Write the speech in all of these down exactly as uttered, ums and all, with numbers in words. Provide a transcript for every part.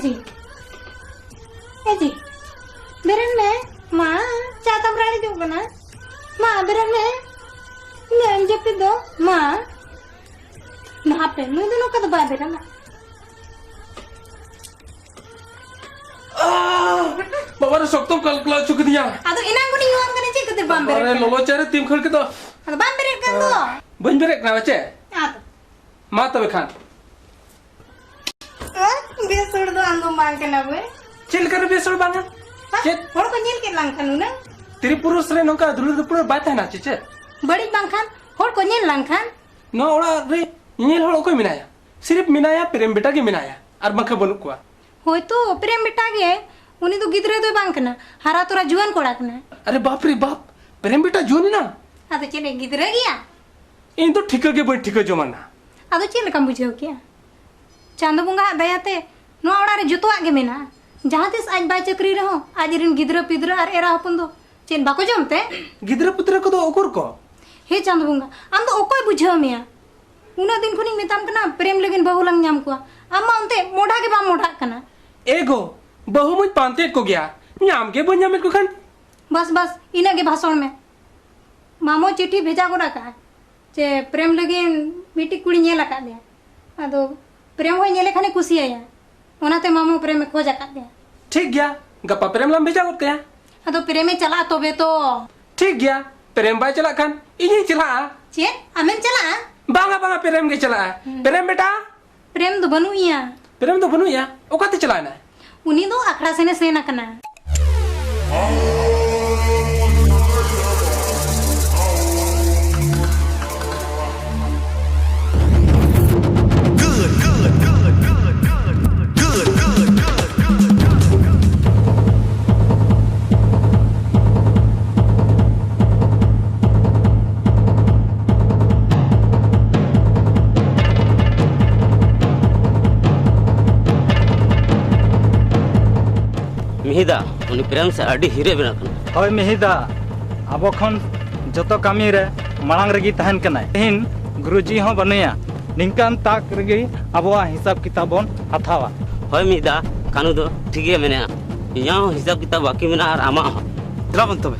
ᱡᱤ, ᱮ ᱡᱤ, ᱵᱮᱨᱮᱫ ᱢᱮ᱾ ᱢᱟ, ᱪᱟ ᱛᱟᱢ ᱨᱟᱲᱮᱡᱚᱜ ᱠᱟᱱᱟ᱾ ᱢᱟ, ᱵᱮᱨᱮᱫ ᱢᱮ᱾ ᱤᱱᱟᱹᱜ ᱮᱢ ᱡᱟᱹᱯᱤᱫ ᱫᱚ᱾ ᱢᱟ, ᱢᱟ ᱦᱟᱯᱮ, ᱱᱩᱭ ᱫᱚ ᱱᱚᱝᱠᱟ ᱫᱚ ᱵᱟᱭ ᱵᱮᱨᱮᱫᱟ᱾ ᱟᱦ! ᱵᱟᱵᱟ ᱨᱮ, ᱥᱚᱠᱛᱚᱢ ᱠᱟᱞᱠᱞᱟ ᱦᱚᱪᱚ ᱠᱤᱫᱤᱧᱟ᱾ ᱟᱫᱚ ᱮᱱᱟᱝ ᱠᱷᱚᱱᱤᱧ ᱦᱚᱦᱚᱣᱟᱢ ᱠᱟᱱᱟ, ᱪᱮᱫ ᱠᱷᱟᱹᱛᱤᱨ ᱵᱟᱢ ᱵᱮᱨᱮᱫ ᱵᱟᱵᱟ ᱨᱮ, ᱠᱟᱱᱟ? ᱞᱚᱞᱚ ᱪᱟ ᱨᱮ ᱛᱤᱱ ᱠᱷᱟᱹᱲ ᱠᱮᱫ ᱫᱚ᱾ ᱟᱫᱚ ᱵᱟᱢ ᱵᱮᱨᱮᱫ ᱠᱟᱱ ᱫᱚ᱾ ᱵᱟᱹᱧ ᱵᱮᱨᱮᱫ ᱠᱟᱱᱟ, ᱪᱮᱫ? ᱟᱫᱚ᱾ ᱢᱟ ᱛᱚᱵᱮ ᱠᱷᱟᱱ᱾ ᱟᱨ ᱵᱮᱥ ᱦᱚᱲ ᱫᱚ ᱟᱢ ᱫᱚᱢ ᱵᱟᱝ ᱠᱟᱱᱟ ᱵᱚᱭ᱾ ᱪᱮᱫ ᱞᱮᱠᱟᱨᱮ ᱵᱮᱥ ᱦᱚᱲ ᱵᱟᱝᱟ? ᱦᱟ? ᱪᱮᱫ? ᱦᱚᱲ ᱠᱚ ᱧᱮᱞ ᱠᱮᱫ ᱞᱟᱝ ᱠᱷᱟᱱ ᱦᱩᱱᱟᱹᱝ᱾ ᱛᱤᱨᱤ ᱯᱩᱨᱩᱥ ᱨᱮ ᱱᱚᱝᱠᱟ ᱫᱩᱞᱟᱹᱲ ᱫᱩᱯᱞᱟᱹᱲ ᱵᱟᱭ ᱛᱟᱦᱮᱱᱟ ᱪᱮ ᱪᱮᱫ? ᱵᱟᱹᱲᱤᱡ ᱵᱟᱝᱠᱷᱟᱱ ᱦᱚᱲ ᱠᱚ ᱧᱮᱞ ᱞᱟᱝ ᱠᱷᱟᱱ᱾ ᱱᱚᱣᱟ ᱚᱲᱟᱜ ᱨᱮ ᱧᱮᱧᱮᱞ ᱦᱚᱲ ᱚᱠᱚᱭ ᱢᱮᱱᱟᱭᱟ? ᱥᱤᱨᱤᱯ ᱢᱮᱱᱟᱭᱟ, ᱯᱨᱮᱢ ᱵᱮᱴᱟ ᱜᱮ ᱢᱮᱱᱟᱭᱟ, ᱟᱨ ᱵᱟᱝᱠᱷᱟᱱ ᱵᱟᱹᱱᱩᱜ ᱠᱚᱣᱟ᱾ ᱦᱳᱭ ᱛᱚ, ᱯᱨᱮᱢ ᱵᱮᱴᱟ ᱜᱮ᱾ ᱩᱱᱤ ᱫᱚ ᱜᱤᱫᱽᱨᱟᱹ ᱫᱚᱭ ᱵᱟᱝ ᱠᱟᱱᱟ, ᱦᱟᱨᱟ ᱛᱚᱨᱟ ᱡᱩᱣᱟᱹᱱ ᱠᱚᱲᱟ ᱠᱟᱱᱟᱭ᱾ ᱟᱨᱮ ᱵᱟᱯ ᱨᱮ ᱵᱟᱯ, ᱯᱨᱮᱢ ᱵᱮᱴᱟ ᱡᱩᱣᱟᱹᱱ ᱮᱱᱟ? ᱟᱫᱚ ᱪᱮᱫ ᱮ ᱜᱤᱫᱽᱨᱟᱹ ᱜᱮᱭᱟ? ᱤᱧ ᱫᱚ ᱴᱷᱤᱠᱟᱹ ᱜᱮ ᱵᱟᱹᱧ ᱴᱷᱤᱠᱟᱹ ᱡᱚᱝ ᱟᱱᱟ᱾ ᱟᱫᱚ ᱪᱮᱫ ᱞᱮᱠᱟᱢ ᱵᱩᱡᱷᱟᱹᱣ ᱠᱮᱜᱼᱟ? ᱪᱟᱸᱫᱚ ᱵᱚᱸᱜᱟᱣᱟᱜ ᱫᱟᱭᱟᱛᱮ ᱱᱚᱣᱟ ᱚᱲᱟᱜ ᱨᱮ ᱡᱚᱛᱚᱣᱟᱜ ᱜᱮ ᱢᱮᱱᱟᱜᱼᱟ᱾ ᱡᱟᱦᱟᱸ ᱛᱤᱥ ᱟᱡ ᱵᱟᱭ ᱪᱟᱹᱠᱨᱤ ᱨᱮᱦᱚᱸ, ᱟᱡ ᱨᱮᱱ ᱜᱤᱫᱽᱨᱟᱹ ᱯᱤᱫᱽᱨᱟᱹ ᱟᱨ ᱮᱨᱟ ᱦᱚᱯᱚᱱ ᱫᱚ ᱪᱮᱫ ᱵᱟᱠᱚ ᱡᱚᱢ ᱛᱮ? ᱜᱤᱫᱽᱨᱟᱹ ᱯᱤᱫᱽᱨᱟᱹ ᱠᱚᱫᱚ ᱩᱠᱩᱨ ᱠᱚ? ᱦᱮ ᱪᱟᱸᱫᱚ ᱵᱚᱸᱜᱟ, ᱟᱢ ᱫᱚ ᱚᱠᱚᱭ ᱵᱩᱡᱷᱟᱹᱣ ᱢᱮᱭᱟ? ᱩᱱᱟᱹᱜ ᱫᱤᱱ ᱠᱷᱚᱱᱤᱧ ᱢᱮᱛᱟᱢ ᱠᱟᱱᱟ, ᱯᱨᱮᱢ ᱞᱟᱹᱜᱤᱫ ᱵᱟᱹᱦᱩ ᱞᱟᱝ ᱧᱟᱢ ᱠᱚᱣᱟ᱾ ᱟᱢ ᱢᱟ ᱚᱱᱛᱮ ᱢᱚᱰᱷᱟ ᱜᱮ ᱵᱟᱢ ᱢᱚᱰᱷᱟᱜ ᱠᱟᱱᱟ᱾ ᱮ ᱜᱚ, ᱵᱟᱹᱦᱩ ᱢᱟᱧ ᱯᱟᱱᱛᱮᱭᱮᱫ ᱠᱚᱜᱮᱭᱟ, ᱧᱟᱢ ᱜᱮ ᱵᱟᱹᱧ ᱧᱟᱢᱮᱫ ᱠᱚ ᱠᱷᱟᱱ᱾ ᱵᱟᱥ, ᱵᱟᱥ, ᱤᱱᱟᱹᱜ ᱜᱮ ᱵᱷᱟᱥᱚᱱ ᱢᱮ᱾ ᱢᱟᱢᱚ ᱪᱤᱴᱷᱤ ᱵᱷᱮᱡᱟ ᱜᱚᱫ ᱟᱠᱟᱫᱼᱟ ᱡᱮ ᱯᱨᱮᱢ ᱞᱟᱹᱜᱤᱫ ᱢᱤᱫᱴᱤᱡ ᱠᱩᱲᱤ ᱧᱮᱞ ᱟᱠᱟᱫ ᱞᱮᱭᱟ᱾ ᱟᱫᱚ ᱯᱨᱮᱢ ᱦᱚᱸᱭ ᱧᱮᱞᱮ ᱠᱷᱟᱱᱮ ᱠᱩᱥᱤᱭᱟᱭᱟ, ᱚᱱᱟᱛᱮ ᱢᱟᱢᱚ ᱯᱨᱮᱢᱮ ᱠᱷᱚᱡ ᱟᱠᱟᱫ ᱞᱮᱭᱟ᱾ ᱴᱷᱤᱠ ᱜᱮᱭᱟ, ᱜᱟᱯᱟ ᱯᱨᱮᱢ ᱞᱟᱝ ᱵᱷᱮᱡᱟ ᱜᱚᱫ ᱠᱟᱭᱟ᱾ ᱟᱫᱚ ᱯᱨᱮᱢᱮ ᱪᱟᱞᱟᱜᱼᱟ ᱛᱚᱵᱮ ᱛᱚ᱾ ᱴᱷᱤᱠ ᱜᱮᱭᱟ, ᱯᱨᱮᱢ ᱵᱟᱭ ᱪᱟᱞᱟᱜ ᱠᱷᱟᱱ ᱤᱧᱤᱧ ᱪᱟᱞᱟᱜᱼᱟ᱾ ᱪᱮᱫ? ᱟᱢᱮᱢ ᱪᱟᱞᱟᱜᱼᱟ? ᱵᱟᱝᱟ, ᱵᱟᱝᱟ, ᱯᱨᱮᱢ ᱜᱮ ᱪᱟᱞᱟᱜᱼᱟ᱾ ᱦᱩᱸ᱾ ᱯᱨᱮᱢ ᱵᱮᱴᱟ, ᱯᱨᱮᱢ ᱫᱚ ᱵᱟᱹᱱᱩᱜ ᱮᱭᱟ᱾ ᱯᱨᱮᱢ ᱫᱚ ᱵᱟᱹᱱᱩᱜ ᱮᱭᱟ? ᱚᱠᱟᱛᱮ ᱪᱟᱞᱟᱣ ᱮᱱᱟᱭ? ᱩᱱᱤ ᱫᱚ ᱟᱠᱷᱲᱟ ᱥᱮᱱᱮ ᱥᱮᱱ ᱟᱠᱟᱱᱟ᱾ ᱢᱤᱦᱤᱫᱟ, ᱩᱱᱤ ᱯᱨᱮᱢ ᱥᱮ ᱟᱹᱰᱤ ᱦᱤᱨᱮ ᱵᱮᱱᱟᱜ ᱠᱟᱱᱟ᱾ ᱦᱳᱭ ᱢᱤᱦᱤᱫᱟ, ᱟᱵᱚ ᱠᱷᱚᱱ ᱡᱚᱛᱚ ᱠᱟᱹᱢᱤ ᱨᱮ ᱢᱟᱲᱟᱝ ᱨᱮᱜᱮ ᱛᱟᱦᱮᱱ ᱠᱟᱱᱟᱭ᱾ ᱛᱮᱦᱮᱧ ᱜᱩᱨᱩᱡᱤ ᱦᱚᱸ ᱵᱟᱹᱱᱩᱭᱟ, ᱱᱤᱝᱠᱟᱱ ᱛᱟᱠ ᱨᱮᱜᱮ ᱟᱵᱚᱣᱟᱜ ᱦᱤᱥᱟᱹᱵ ᱠᱤᱛᱟᱵ ᱵᱚᱱ ᱦᱟᱛᱟᱣᱟ᱾ ᱦᱳᱭ ᱢᱤᱫ ᱫᱟ, ᱠᱟᱹᱱᱩ ᱫᱚ ᱴᱷᱤᱠ ᱜᱮ ᱢᱮᱱᱟᱜᱼᱟ᱾ ᱤᱧᱟᱹᱜ ᱦᱚᱸ ᱦᱤᱥᱟᱹᱵ ᱠᱤᱛᱟᱹᱵ ᱵᱟᱹᱠᱤ ᱢᱮᱱᱟᱜᱼᱟ ᱟᱨ ᱟᱢᱟᱜ ᱦᱚᱸ᱾ ᱪᱟᱞᱟᱜ ᱵᱚᱱ ᱛᱚᱵᱮ᱾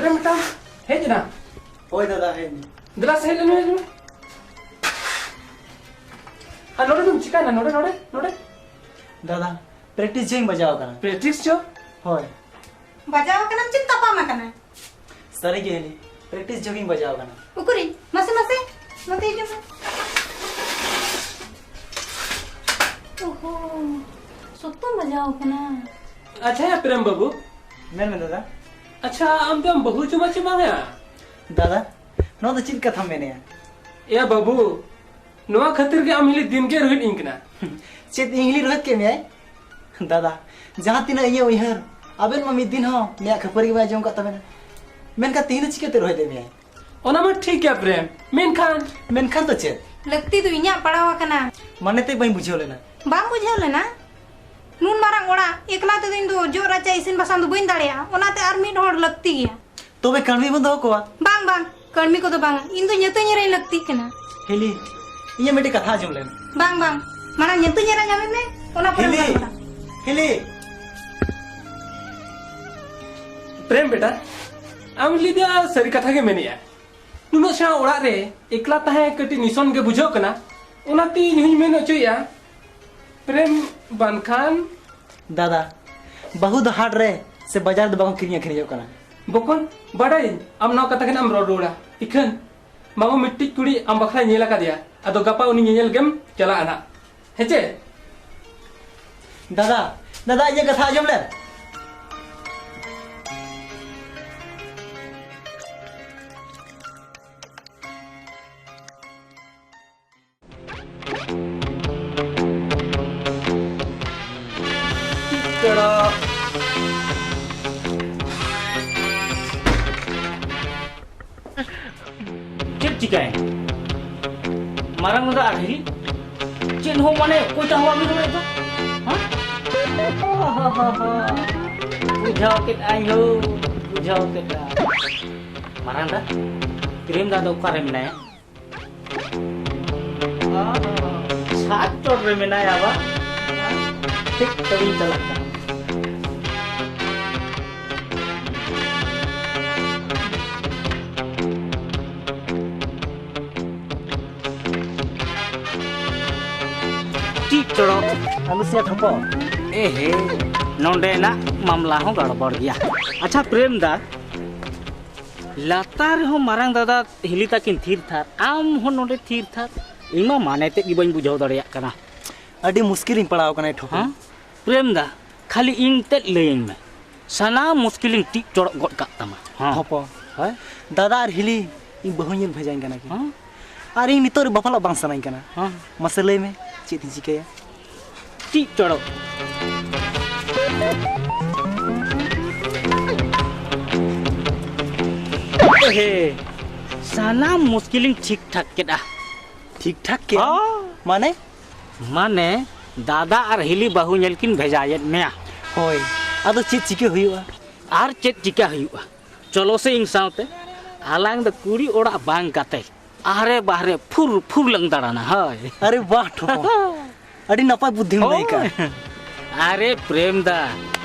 ᱨᱮ ᱢᱤᱫᱴᱟᱝ ᱦᱮᱡ ᱮᱱᱟ᱾ ᱦᱳᱭ ᱫᱟᱫᱟ, ᱦᱮᱡ ᱮᱱᱟ᱾ ᱫᱮᱞᱟ ᱥᱮ, ᱦᱮᱡ ᱞᱮᱱ ᱢᱮ, ᱦᱮᱡ ᱞᱮᱱ ᱢᱮ᱾ ᱟᱨ ᱱᱚᱰᱮ ᱫᱚᱢ ᱪᱤᱠᱟᱹᱭᱮᱱᱟ? ᱱᱚᱰᱮ, ᱱᱚᱰᱮ, ᱱᱚᱰᱮ᱾ ᱫᱟᱫᱟ, practice ᱡᱚᱝ ᱤᱧ ᱵᱟᱡᱟᱣ ᱟᱠᱟᱱᱟ᱾ Practice ᱪᱚ? ᱦᱳᱭ᱾ ᱵᱟᱡᱟᱣ ᱟᱠᱟᱱᱟᱢ ᱪᱮᱫ ᱛᱟᱯᱟᱢ ᱟᱠᱟᱱᱟ? ᱥᱟᱹᱨᱤ ᱜᱮ ᱦᱤᱞᱤ, practice ᱡᱚᱝ ᱤᱧ ᱵᱟᱡᱟᱣ ᱟᱠᱟᱱᱟ᱾ ᱩᱠᱩᱨᱤᱧ, ᱢᱟᱥᱮ, ᱢᱟᱥᱮ, ᱱᱚᱛᱮ ᱦᱤᱡᱩᱜ ᱢᱮ᱾ ᱳᱦᱳ, ᱥᱚᱠᱛᱚᱢ ᱞᱟᱡᱟᱣ ᱠᱟᱱᱟ᱾ ᱟᱪᱪᱷᱟ ᱭᱟ ᱯᱨᱮᱢ ᱵᱟᱹᱵᱩ᱾ ᱢᱮᱱ ᱢᱮ ᱫᱟᱫᱟ᱾ ᱟᱪᱪᱷᱟ, ᱟᱢ ᱫᱚᱢ ᱵᱟᱹᱦᱩ ᱡᱚᱝᱟ ᱪᱮ ᱵᱟᱝᱟ? ᱫᱟᱫᱟ, ᱱᱚᱣᱟ ᱫᱚ ᱪᱮᱫ ᱠᱟᱛᱷᱟᱢ ᱢᱮᱱᱮᱜᱼᱟ? ᱮᱭᱟ ᱵᱟᱹᱵᱩ, ᱱᱚᱣᱟ ᱠᱷᱟᱹᱛᱤᱨ ᱜᱮ ᱟᱢ ᱦᱤᱞᱤ ᱫᱤᱱ ᱜᱮ ᱨᱳᱦᱤᱛ ᱤᱧ ᱠᱟᱱᱟ᱾ ᱪᱮᱫ ᱤᱧ ᱦᱤᱞᱤ ᱨᱳᱦᱤᱛ ᱠᱮᱫ ᱢᱮᱭᱟᱭ? ᱫᱟᱫᱟ, ᱡᱟᱦᱟᱸ ᱛᱤᱱᱟᱹᱜ ᱤᱧᱟᱹᱜ ᱩᱭᱦᱟᱹᱨ, ᱟᱵᱮᱱ ᱢᱟ ᱢᱤᱫ ᱫᱤᱱ ᱦᱚᱸ ᱱᱮᱭᱟᱜ ᱠᱷᱟᱹᱯᱟᱹᱨᱤ ᱜᱮ ᱵᱟᱭ ᱟᱸᱡᱚᱢ ᱠᱟᱜ ᱛᱟᱵᱮᱱᱟ᱾ ᱢᱮᱱᱠᱷᱟᱱ ᱛᱤᱦᱤᱧ ᱫᱚ ᱪᱤᱠᱟᱹᱛᱮ ᱨᱳᱦᱤᱛ ᱮᱫ ᱢᱮᱭᱟᱭ? ᱚᱱᱟ ᱢᱟ ᱴᱷᱤᱠ ᱜᱮᱭᱟ ᱯᱨᱮᱢ, ᱢᱮᱱᱠᱷᱟᱱ ᱢᱮᱱᱠᱷᱟᱱ ᱫᱚ ᱪᱮᱫ? ᱞᱟᱹᱠᱛᱤ ᱫᱚ ᱤᱧᱟᱹᱜ ᱯᱟᱲᱟᱣ ᱟᱠᱟᱱᱟ᱾ ᱢᱟᱱᱮ ᱛᱮ ᱵᱟᱹᱧ ᱵᱩᱡᱷᱟᱹᱣ ᱞᱮᱱᱟ᱾ ᱵᱟᱢ ᱵᱩᱡᱷᱟᱹᱣ ᱞᱮᱱᱟ? ᱱᱩᱱ ᱢᱟᱨᱟᱝ ᱚᱲᱟᱜ ᱮᱠᱞᱟ ᱛᱮᱫᱚ ᱤᱧ ᱫᱚ ᱡᱚᱜ ᱨᱟᱪᱟ ᱤᱥᱤᱱ ᱵᱟᱥᱟᱝ ᱫᱚ ᱵᱟᱹᱧ ᱫᱟᱲᱮᱭᱟᱜᱼᱟ, ᱚᱱᱟᱛᱮ ᱟᱨ ᱢᱤᱫ ᱦᱚᱲ ᱞᱟᱹᱠᱛᱤ ᱜᱮᱭᱟ᱾ ᱛᱚᱵᱮ ᱠᱟᱹᱲᱢᱤ ᱵᱚᱱ ᱫᱚᱦᱚ ᱠᱚᱣᱟ᱾ ᱵᱟᱝ, ᱵᱟᱝ, ᱠᱟᱹᱲᱢᱤ ᱠᱚᱫᱚ ᱵᱟᱝ, ᱤᱧ ᱫᱚ ᱧᱟᱹᱛᱩ ᱧᱮᱨᱟᱧ ᱞᱟᱹᱠᱛᱤᱜ ᱠᱟᱱᱟ᱾ ᱦᱤᱞᱤ, ᱤᱧᱟᱹᱜ ᱢᱤᱫᱴᱮᱡ ᱠᱟᱛᱷᱟ ᱟᱸᱡᱚᱢ ᱞᱮᱢ᱾ ᱵᱟᱝ, ᱵᱟᱝ, ᱢᱟᱲᱟᱝ ᱧᱟᱹᱛᱩ ᱧᱮᱨᱟ ᱧᱟᱢᱮ ᱢᱮ, ᱚᱱᱟ ᱯᱚᱨᱮ ᱦᱤᱞᱤ, ᱜᱟᱞᱢᱟᱨᱟᱣ᱾ ᱦᱤᱞᱤ᱾ ᱯᱨᱮᱢ ᱵᱮᱴᱟ, ᱟᱢ ᱞᱟᱹᱭᱫᱟ ᱥᱟᱹᱨᱤ ᱠᱟᱛᱷᱟ ᱜᱮ ᱢᱮᱱᱮᱜᱼᱟ᱾ ᱱᱩᱱᱟᱹᱜ ᱥᱮᱬᱟ ᱚᱲᱟᱜ ᱨᱮ ᱮᱠᱞᱟ ᱛᱟᱦᱮᱸ ᱠᱟᱹᱴᱤᱡ ᱱᱤᱥᱚᱱ ᱜᱮ ᱵᱩᱡᱷᱟᱹᱜ ᱠᱟᱱᱟ, ᱚᱱᱟᱛᱮ ᱤᱧ ᱦᱚᱧ ᱢᱮᱱ ᱦᱚᱪᱚᱭᱮᱫᱼᱟ᱾ ᱯᱨᱮᱢ ᱵᱟᱝᱠᱷᱟᱱ ᱫᱟᱫᱟ, ᱵᱟᱹᱦᱩ ᱫᱚ ᱦᱟᱴ ᱨᱮ ᱥᱮ ᱵᱟᱡᱟᱨ ᱫᱚ ᱵᱟᱠᱚ ᱠᱤᱨᱤᱧ ᱟᱹᱠᱷᱨᱤᱧᱚᱜ ᱠᱟᱱᱟ᱾ ᱵᱚᱠᱚᱧ, ᱵᱟᱰᱟᱭᱟᱹᱧ ᱟᱢ ᱱᱚᱣᱟ ᱠᱟᱛᱷᱟ ᱜᱮ ᱱᱟᱜ ᱮᱢ ᱨᱚᱲ ᱨᱩᱣᱟᱹᱲᱟ᱾ ᱤᱠᱷᱟᱹᱱ ᱢᱟᱢᱩ ᱢᱤᱫᱴᱤᱡ ᱠᱩᱲᱤ ᱟᱢ ᱵᱟᱠᱷᱨᱟᱭ ᱧᱮᱞ ᱟᱠᱟᱫᱮᱭᱟ, ᱟᱫᱚ ᱜᱟᱯᱟ ᱩᱱᱤ ᱧᱮᱧᱮᱞ ᱜᱮᱢ ᱪᱟᱞᱟᱜᱼᱟ ᱱᱟᱜ, ᱦᱮᱸᱪᱮ? ᱫᱟᱫᱟ, ᱫᱟᱫᱟ, ᱤᱧᱟᱹᱜ ᱠᱟᱛᱷᱟ ᱟᱸᱡᱚᱢ ᱞᱮᱢ᱾ ᱪᱮᱫ ᱪᱤᱠᱟᱹᱭᱮᱱ? ᱢᱟᱨᱟᱝ ᱫᱟᱫᱟ ᱟᱨ ᱦᱤᱞᱤ? ᱪᱮᱫ ᱦᱚᱸ ᱢᱟᱱᱮ ᱚᱠᱚᱭᱴᱟᱜ ᱦᱚᱸ ᱵᱟᱢ ᱨᱚᱲᱮᱫ ᱫᱚ? ᱦᱮᱸ? ᱵᱩᱡᱷᱟᱹᱣ ᱠᱮᱫ ᱟᱹᱧ ᱦᱳ, ᱵᱩᱡᱷᱟᱹᱣ ᱠᱮᱫᱟ᱾ ᱢᱟᱨᱟᱝ ᱫᱟ, ᱯᱨᱮᱢ ᱫᱟ ᱫᱚ ᱚᱠᱟᱨᱮ ᱢᱮᱱᱟᱭᱟ? ᱥᱟᱛ ᱪᱚᱴ ᱨᱮ ᱢᱮᱱᱟᱭᱟ ᱵᱟ? ᱴᱷᱤᱠ ᱛᱚᱵᱮᱧ ᱪᱟᱞᱟᱜ ᱠᱟᱱᱟ᱾ ᱪᱮᱫ ᱪᱚᱲᱚᱠ? ᱟᱞᱩᱥᱤᱭᱟ ᱴᱷᱚᱯᱚ᱾ ᱮ ᱦᱮ, ᱱᱚᱸᱰᱮᱱᱟᱜ ᱢᱟᱢᱞᱟ ᱦᱚᱸ ᱜᱟᱲᱵᱚᱲ ᱜᱮᱭᱟ᱾ ᱟᱪᱪᱷᱟ ᱯᱨᱮᱢ ᱫᱟ, ᱞᱟᱛᱟᱨ ᱨᱮᱦᱚᱸ ᱢᱟᱨᱟᱝ ᱫᱟᱫᱟ ᱦᱤᱞᱤ ᱛᱟᱹᱠᱤᱱ ᱛᱷᱤᱨ ᱛᱷᱟᱨ, ᱟᱢ ᱦᱚᱸ ᱱᱚᱸᱰᱮ ᱛᱷᱤᱨ ᱛᱷᱟᱨ᱾ ᱤᱧ ᱢᱟ ᱢᱟᱱᱮ ᱛᱮᱫ ᱜᱮ ᱵᱟᱹᱧ ᱵᱩᱡᱷᱟᱹᱣ ᱫᱟᱲᱮᱭᱟᱜ ᱠᱟᱱᱟ᱾ ᱟᱹᱰᱤ ᱢᱩᱥᱠᱤᱞ ᱨᱤᱧ ᱯᱟᱲᱟᱣ ᱟᱠᱟᱱᱟ ᱴᱷᱚᱯᱚ᱾ ᱦᱮᱸ? ᱯᱨᱮᱢ ᱫᱟ, ᱠᱷᱟᱹᱞᱤ ᱤᱧ ᱛᱮᱫ ᱞᱟᱹᱭᱟᱹᱧ ᱢᱮ, ᱥᱟᱱᱟᱢ ᱢᱩᱥᱠᱤᱞᱤᱧ ᱴᱤᱡ ᱪᱚᱲᱚᱜ ᱜᱚᱫ ᱠᱟᱜ ᱛᱟᱢᱟ᱾ ᱦᱚᱸ᱾ ᱦᱚᱯᱚᱱ, ᱦᱳᱭ? ᱫᱟᱫᱟ ᱟᱨ ᱦᱤᱞᱤ ᱤᱧ ᱵᱟᱹᱦᱩ ᱧᱮᱞ ᱵᱷᱮᱡᱟᱧ ᱠᱟᱱᱟ ᱠᱤᱱ᱾ ᱦᱚᱸ᱾ ᱟᱨ ᱤᱧ ᱱᱤᱛᱚᱜ ᱨᱮ ᱵᱟᱯᱞᱟᱜ ᱵᱟᱝ ᱥᱟᱱᱟᱧ ᱠᱟᱱᱟ᱾ ᱦᱚᱸ᱾ ᱢᱟᱥᱮ ᱞᱟᱹᱭ ᱢᱮ, ᱪᱮᱫ ᱤᱧ ᱪᱤᱠᱟᱹᱭᱟ? ᱴᱤᱡ ᱪᱚᱲᱚᱜ᱾ ᱮᱦᱮ, ᱥᱟᱱᱟᱢ ᱢᱩᱥᱠᱤᱞᱤᱧ ᱴᱷᱤᱠ ᱴᱷᱟᱠ ᱠᱮᱫᱟ᱾ ᱴᱷᱤᱠ ᱴᱷᱟᱠ ᱠᱮᱫ? ᱦᱚᱸ᱾ ᱢᱟᱱᱮ? ᱢᱟᱱᱮ, ᱫᱟᱫᱟ ᱟᱨ ᱦᱤᱞᱤ ᱵᱟᱹᱦᱩ ᱧᱮᱞ ᱠᱤᱱ ᱵᱷᱮᱡᱟᱭᱮᱫ ᱢᱮᱭᱟ᱾ ᱦᱳᱭ, ᱟᱫᱚ ᱪᱮᱫ ᱪᱤᱠᱟᱹ ᱦᱩᱭᱩᱜᱼᱟ? ᱟᱨ ᱪᱮᱫ ᱪᱤᱠᱟᱹ ᱦᱩᱭᱩᱜᱼᱟ? ᱪᱚᱞᱚ ᱥᱮ ᱤᱧ ᱥᱟᱶᱛᱮ, ᱟᱞᱟᱝ ᱫᱚ ᱠᱩᱲᱤ ᱚᱲᱟᱜ ᱵᱟᱝ ᱠᱟᱛᱮ ᱟᱦᱨᱮ ᱵᱟᱦᱨᱮ ᱯᱷᱩᱨ ᱯᱷᱩᱨ ᱞᱟᱝ ᱫᱟᱬᱟᱱᱟ, ᱦᱳᱭ᱾ ᱟᱨᱮ ᱵᱟᱦ ᱴᱷᱚᱯᱚᱝ, ᱟᱹᱰᱤ ᱱᱟᱯᱟᱭ ᱵᱩᱫᱽᱫᱷᱤᱢ ᱞᱟᱹᱭ ᱠᱟᱜᱼᱟ᱾ ᱦᱳᱭ᱾ ᱟᱨᱮ ᱯᱨᱮᱢ ᱫᱟ,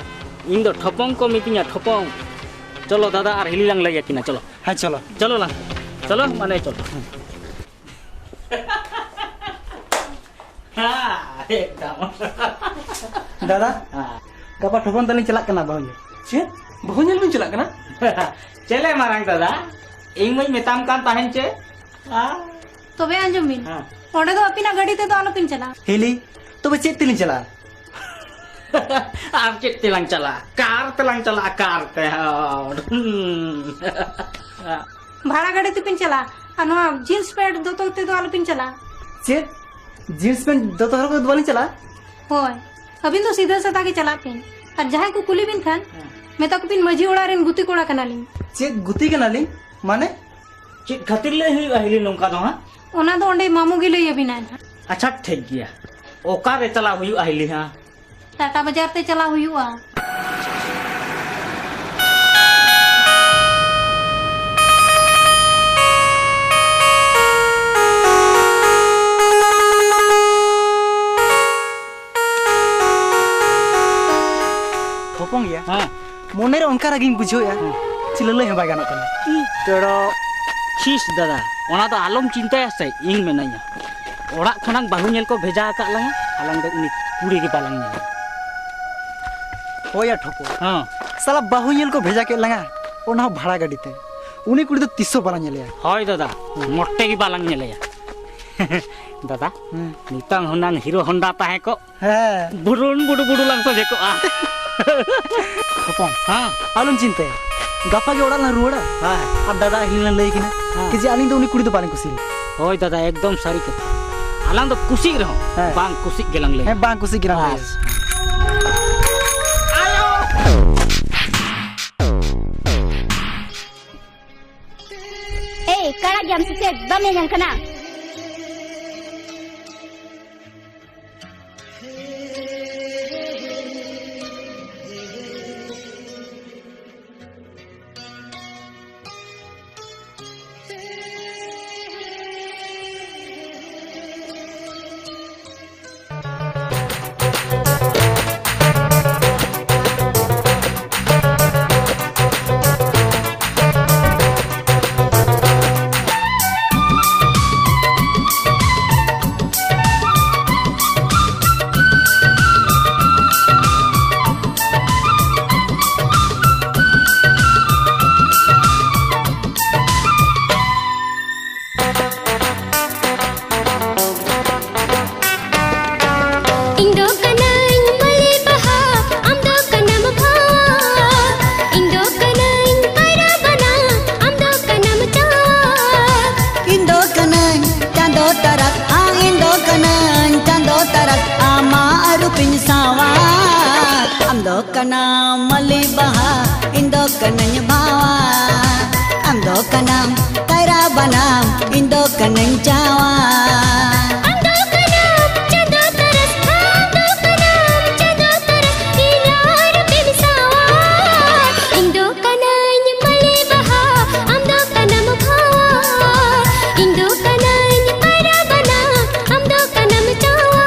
ᱤᱧ ᱫᱚ ᱴᱷᱚᱯᱚᱝ ᱠᱚ ᱢᱤᱛᱟᱹᱧᱟ, ᱴᱷᱚᱯᱚᱝ᱾ ᱪᱚᱞᱚ ᱫᱟᱫᱟ ᱟᱨ ᱦᱤᱞᱤ ᱞᱟᱝ ᱞᱟᱹᱭ ᱟᱹᱠᱤᱱᱟ, ᱪᱚᱞᱚ᱾ ᱦᱮᱸ, ᱪᱚᱞᱚ᱾ ᱪᱚᱞᱚ ᱞᱟᱝ, ᱪᱚᱞᱚ ᱢᱟᱱᱮ ᱪᱚᱞᱚ᱾ ᱦᱮᱸ, ᱮᱠᱫᱚᱢ᱾ ᱫᱟᱫᱟ, ᱦᱮᱸ᱾ ᱜᱟᱯᱟ ᱴᱷᱚᱯᱚᱝ ᱛᱟᱹᱞᱤᱧ ᱪᱟᱞᱟᱜ ᱠᱟᱱᱟ ᱵᱟᱹᱦᱩ ᱧᱮᱞ᱾ ᱪᱮᱫ? ᱵᱟᱹᱦᱩ ᱧᱮᱞ ᱵᱤᱱ ᱪᱟᱞᱟᱜ ᱠᱟᱱᱟ? ᱪᱮᱞᱮ ᱢᱟᱨᱟᱝ ᱫᱟᱫᱟ, ᱤᱧ ᱢᱟᱧ ᱢᱮᱛᱟᱢ ᱠᱟᱱ ᱛᱟᱦᱮᱱ ᱪᱮ᱾ ᱟᱨ ᱛᱚᱵᱮ ᱟᱸᱡᱚᱢ ᱵᱤᱱ, ᱦᱮᱸ᱾ ᱚᱸᱰᱮ ᱫᱚ ᱟᱹᱵᱤᱱᱟᱜ ᱜᱟᱹᱰᱤ ᱛᱮᱫᱚ ᱟᱞᱚᱵᱤᱱ ᱪᱟᱞᱟᱜᱼᱟ᱾ ᱦᱤᱞᱤ, ᱛᱚᱵᱮ ᱪᱮᱫ ᱛᱮᱞᱤᱧ ᱪᱟᱞᱟᱜᱼᱟ? ᱟᱨ ᱪᱮᱫ ᱛᱮᱞᱟᱝ ᱪᱟᱞᱟᱜᱼᱟ? ᱠᱟᱨ ᱛᱮᱞᱟᱝ ᱪᱟᱞᱟᱜᱼᱟ, ᱠᱟᱨ ᱛᱮ, ᱦᱚᱲ᱾ ᱦᱩᱸ᱾ ᱵᱷᱟᱲᱟ ᱜᱟᱹᱰᱤ ᱛᱮᱵᱤᱱ ᱪᱟᱞᱟᱜᱼᱟ, ᱟᱨ ᱱᱚᱣᱟ ᱡᱤᱱᱥ ᱯᱮᱱᱴ ᱫᱚᱛᱚ ᱛᱮᱫᱚ ᱟᱞᱚᱵᱤᱱ ᱪᱟᱞᱟᱜᱼᱟ᱾ ᱪᱮᱫ? ᱡᱤᱱᱥ ᱯᱮᱱᱴ ᱫᱚᱛᱚ ᱦᱚᱨᱚᱜ ᱠᱟᱛᱮ ᱫᱚ ᱵᱟᱹᱞᱤᱧ ᱪᱟᱞᱟᱜᱼᱟ? ᱦᱳᱭ, ᱟᱹᱵᱤᱱ ᱫᱚ ᱥᱤᱫᱷᱟᱹ ᱥᱟᱫᱟ ᱜᱮ ᱪᱟᱞᱟᱜ ᱵᱤᱱ, ᱟᱨ ᱡᱟᱦᱟᱸᱭ ᱠᱚ ᱠᱩᱞᱤ ᱵᱤᱱ ᱠᱷᱟᱱ, ᱦᱮᱸ᱾ ᱢᱮᱛᱟ ᱠᱚᱵᱤᱱ ᱢᱟᱹᱡᱷᱤ ᱚᱲᱟᱜ ᱨᱮᱱ ᱜᱩᱛᱤ ᱠᱚᱲᱟ ᱠᱟᱱᱟᱞᱤᱧ᱾ ᱪᱮᱫ ᱜᱩᱛᱤ ᱠᱟᱱᱟᱞᱤᱧ? ᱢᱟᱱᱮ? ᱪᱮᱫ ᱠᱷᱟᱹᱛᱤᱨ ᱞᱟᱹᱭ ᱦᱩᱭᱩᱜᱼᱟ ᱦᱤᱞᱤ ᱱᱚᱝᱠᱟ ᱫᱚ ᱦᱟᱸᱜ? ᱚᱱᱟ ᱫᱚ ᱚᱸᱰᱮ ᱢᱟᱢᱩ ᱜᱮ ᱞᱟᱹᱭ ᱟᱹᱵᱤᱱᱟᱭ ᱱᱟᱦᱟᱜ᱾ ᱟᱪᱪᱷᱟ, ᱴᱷᱤᱠ ᱜᱮᱭᱟ᱾ ᱚᱠᱟᱨᱮ ᱪᱟᱞᱟᱣ ᱦᱩᱭᱩᱜᱼᱟ ᱦᱤᱞᱤ ᱦᱟᱸᱜ? ᱴᱟᱴᱟ ᱵᱟᱡᱟᱨ ᱛᱮ ᱪᱟᱞᱟᱣ ᱦᱩᱭᱩᱜᱼᱟ᱾ ᱴᱷᱚᱯᱚᱝ ᱜᱮᱭᱟ᱾ ᱦᱮᱸ᱾ ᱢᱚᱱᱮᱨᱮ ᱚᱱᱠᱟ ᱨᱟᱹᱜᱤᱧ ᱵᱩᱡᱷᱟᱹᱣᱮᱫᱼᱟ, ᱦᱮᱸ᱾ ᱪᱮᱫ ᱞᱟᱹᱞᱟᱹᱭ ᱦᱚᱸ ᱵᱟᱭ ᱜᱟᱱᱚᱜ ᱠᱟᱱᱟ᱾ ᱤ ᱪᱚᱲᱚ᱾ ᱠᱷᱤᱥ ᱫᱟᱫᱟ, ᱚᱱᱟ ᱫᱚ ᱟᱞᱚᱢ ᱪᱤᱱᱛᱟᱹᱭᱟ ᱥᱮ, ᱤᱧ ᱢᱮᱱᱟᱧᱟ᱾ ᱚᱲᱟᱜ ᱠᱷᱚᱱᱟᱝ ᱵᱟᱹᱦᱩ ᱧᱮᱞ ᱠᱚ ᱵᱷᱮᱡᱟ ᱟᱠᱟᱫ ᱞᱟᱝᱟ, ᱟᱞᱟᱝ ᱫᱚ ᱩᱱᱤ ᱠᱩᱲᱤ ᱜᱮ ᱵᱟᱞᱟᱝ ᱧᱮᱞᱟ᱾ ᱦᱳᱭ ᱭᱟ ᱴᱷᱚᱯᱚ᱾ ᱦᱚᱸ᱾ ᱥᱟᱞᱟ ᱵᱟᱹᱦᱩ ᱧᱮᱞ ᱠᱚ ᱵᱷᱮᱡᱟ ᱠᱮᱫ ᱞᱟᱝᱟ, ᱚᱱᱟ ᱦᱚᱸ ᱵᱷᱟᱲᱟ ᱜᱟᱹᱰᱤ ᱛᱮ᱾ ᱩᱱᱤ ᱠᱩᱲᱤ ᱫᱚ ᱛᱤᱥ ᱦᱚᱸ ᱵᱟᱞᱟᱝ ᱧᱮᱞᱮᱭᱟ᱾ ᱦᱳᱭ ᱫᱟᱫᱟ, ᱢᱚᱴᱮ ᱜᱮ ᱵᱟᱞᱟᱝ ᱧᱮᱞᱮᱭᱟ᱾ ᱫᱟᱫᱟ, ᱦᱮᱸ᱾ ᱱᱤᱛᱚᱝ ᱦᱩᱱᱟᱝ ᱦᱤᱨᱳ ᱦᱚᱱᱰᱟ ᱛᱟᱦᱮᱸ ᱠᱚᱜ᱾ ᱦᱮᱸ᱾ ᱵᱩᱨᱩᱱ ᱵᱩᱰᱩ ᱵᱩᱰᱩ ᱞᱟᱝ ᱥᱚᱡᱷᱮ ᱠᱚᱜᱼᱟ᱾ ᱦᱚᱯᱚᱱ, ᱦᱮᱸ᱾ ᱟᱞᱚᱢ ᱪᱤᱱᱛᱟᱹᱭᱟ, ᱜᱟᱯᱟ ᱜᱮ ᱚᱲᱟᱜ ᱞᱟᱝ ᱨᱩᱣᱟᱹᱲᱟ᱾ ᱦᱮᱸ᱾ ᱟᱨ ᱫᱟᱫᱟ ᱦᱤᱞᱤᱧ ᱞᱟᱹᱭ ᱠᱤᱱᱟ, ᱦᱮᱸ᱾ ᱠᱤ ᱡᱮ ᱟᱹᱞᱤᱧ ᱫᱚ ᱩᱱᱤ ᱠᱩᱲᱤ ᱫᱚ ᱵᱟᱹᱞᱤᱧ ᱠᱩᱥᱤᱭᱟᱭᱟ᱾ ᱦᱳᱭ ᱫᱟᱫᱟ, ᱮᱠᱫᱚᱢ ᱥᱟᱹᱨᱤ ᱠᱟᱛᱷᱟ᱾ ᱟᱞᱟᱝ ᱫᱚ ᱠᱩᱥᱤᱜ ᱨᱮᱦᱚᱸ, ᱦᱮᱸ᱾ ᱵᱟᱝ ᱠᱩᱥᱤᱜ ᱜᱮᱞᱟᱝ ᱞᱟᱹᱭᱟ᱾ ᱦᱮᱸ, ᱵᱟᱝ ᱠᱩᱥᱤᱜ ᱜᱮᱞᱟᱝ ᱞᱟᱹᱭᱟ᱾ ᱵᱟᱥ᱾ ᱮᱭ, ᱠᱟᱲᱟ ᱜᱮᱭᱟᱢ ᱥᱮ ᱪᱮᱫ? ᱵᱟᱢ ᱧᱮᱧᱮᱞ ᱠᱟᱱᱟ? ᱤᱧ ᱫᱚ ᱠᱟᱹᱱᱟᱹᱧ ᱢᱟᱹᱞᱤ ᱵᱟᱦᱟ, ᱟᱢ ᱫᱚ ᱠᱟᱱᱟᱢ ᱵᱷᱟᱣᱟ᱾ ᱤᱧ ᱫᱚ ᱠᱟᱹᱱᱟᱹᱧ ᱠᱟᱭᱨᱟ ᱵᱟᱱᱟ, ᱟᱢ ᱫᱚ ᱠᱟᱱᱟᱢ ᱪᱟᱣᱟ᱾ ᱤᱧ ᱫᱚ ᱠᱟᱹᱱᱟᱹᱧ ᱪᱟᱸᱫᱚ ᱛᱟᱨᱟᱥ, ᱟ, ᱤᱧ ᱫᱚ ᱠᱟᱹᱱᱟᱹᱧ ᱪᱟᱸᱫᱚ ᱛᱟᱨᱟᱥ, ᱟᱢᱟᱜ ᱨᱩᱯᱤᱧ ᱥᱟᱣᱟ᱾ ᱟᱢ ᱫᱚ ᱠᱟᱱᱟᱢ ᱢᱟᱹᱞᱤ ᱵᱟᱦᱟ, ᱤᱧ ᱫᱚ ᱠᱟᱹᱱᱟᱹᱧ ᱵᱷᱟᱣᱟ᱾ ᱟᱢ ᱫᱚ ᱠᱟᱱᱟᱢ ᱠᱟᱭᱨᱟ ᱵᱟᱱᱟᱢ, ᱤᱧ ᱫᱚ ᱠᱟᱹᱱᱟᱹᱧ ᱪᱟᱣᱟ᱾ ᱟᱢ ᱫᱚ ᱠᱟᱱᱟᱢ ᱪᱟᱸᱫᱚ ᱛᱟᱨᱟᱥ, ᱟᱢ ᱫᱚ ᱠᱟᱱᱟᱢ ᱪᱟᱸᱫᱚ ᱛᱟᱨᱟᱥ, ᱤᱧᱟᱜ ᱨᱩᱯᱤᱢ ᱥᱟᱣᱟ᱾ ᱤᱧ ᱫᱚ ᱠᱟᱹᱱᱟᱹᱧ ᱢᱟᱹᱞᱤ ᱵᱟᱦᱟ, ᱟᱢ ᱫᱚ ᱠᱟᱱᱟᱢ ᱵᱷᱟᱣᱟ᱾ ᱤᱧ ᱫᱚ ᱠᱟᱹᱱᱟᱹᱧ ᱠᱟᱭᱨᱟ ᱵᱟᱱᱟᱢ, ᱟᱢ ᱫᱚ ᱠᱟᱱᱟᱢ ᱪᱟᱣᱟ᱾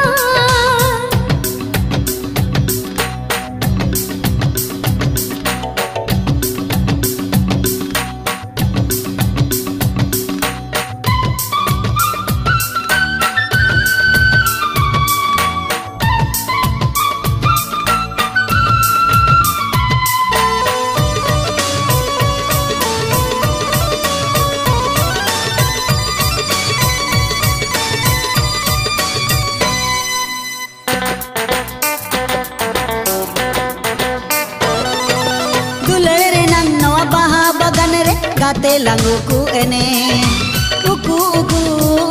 ᱛᱮᱞᱟᱝ ᱩᱠᱩ ᱮᱱᱮᱡ, ᱩᱠᱩ ᱩᱠᱩ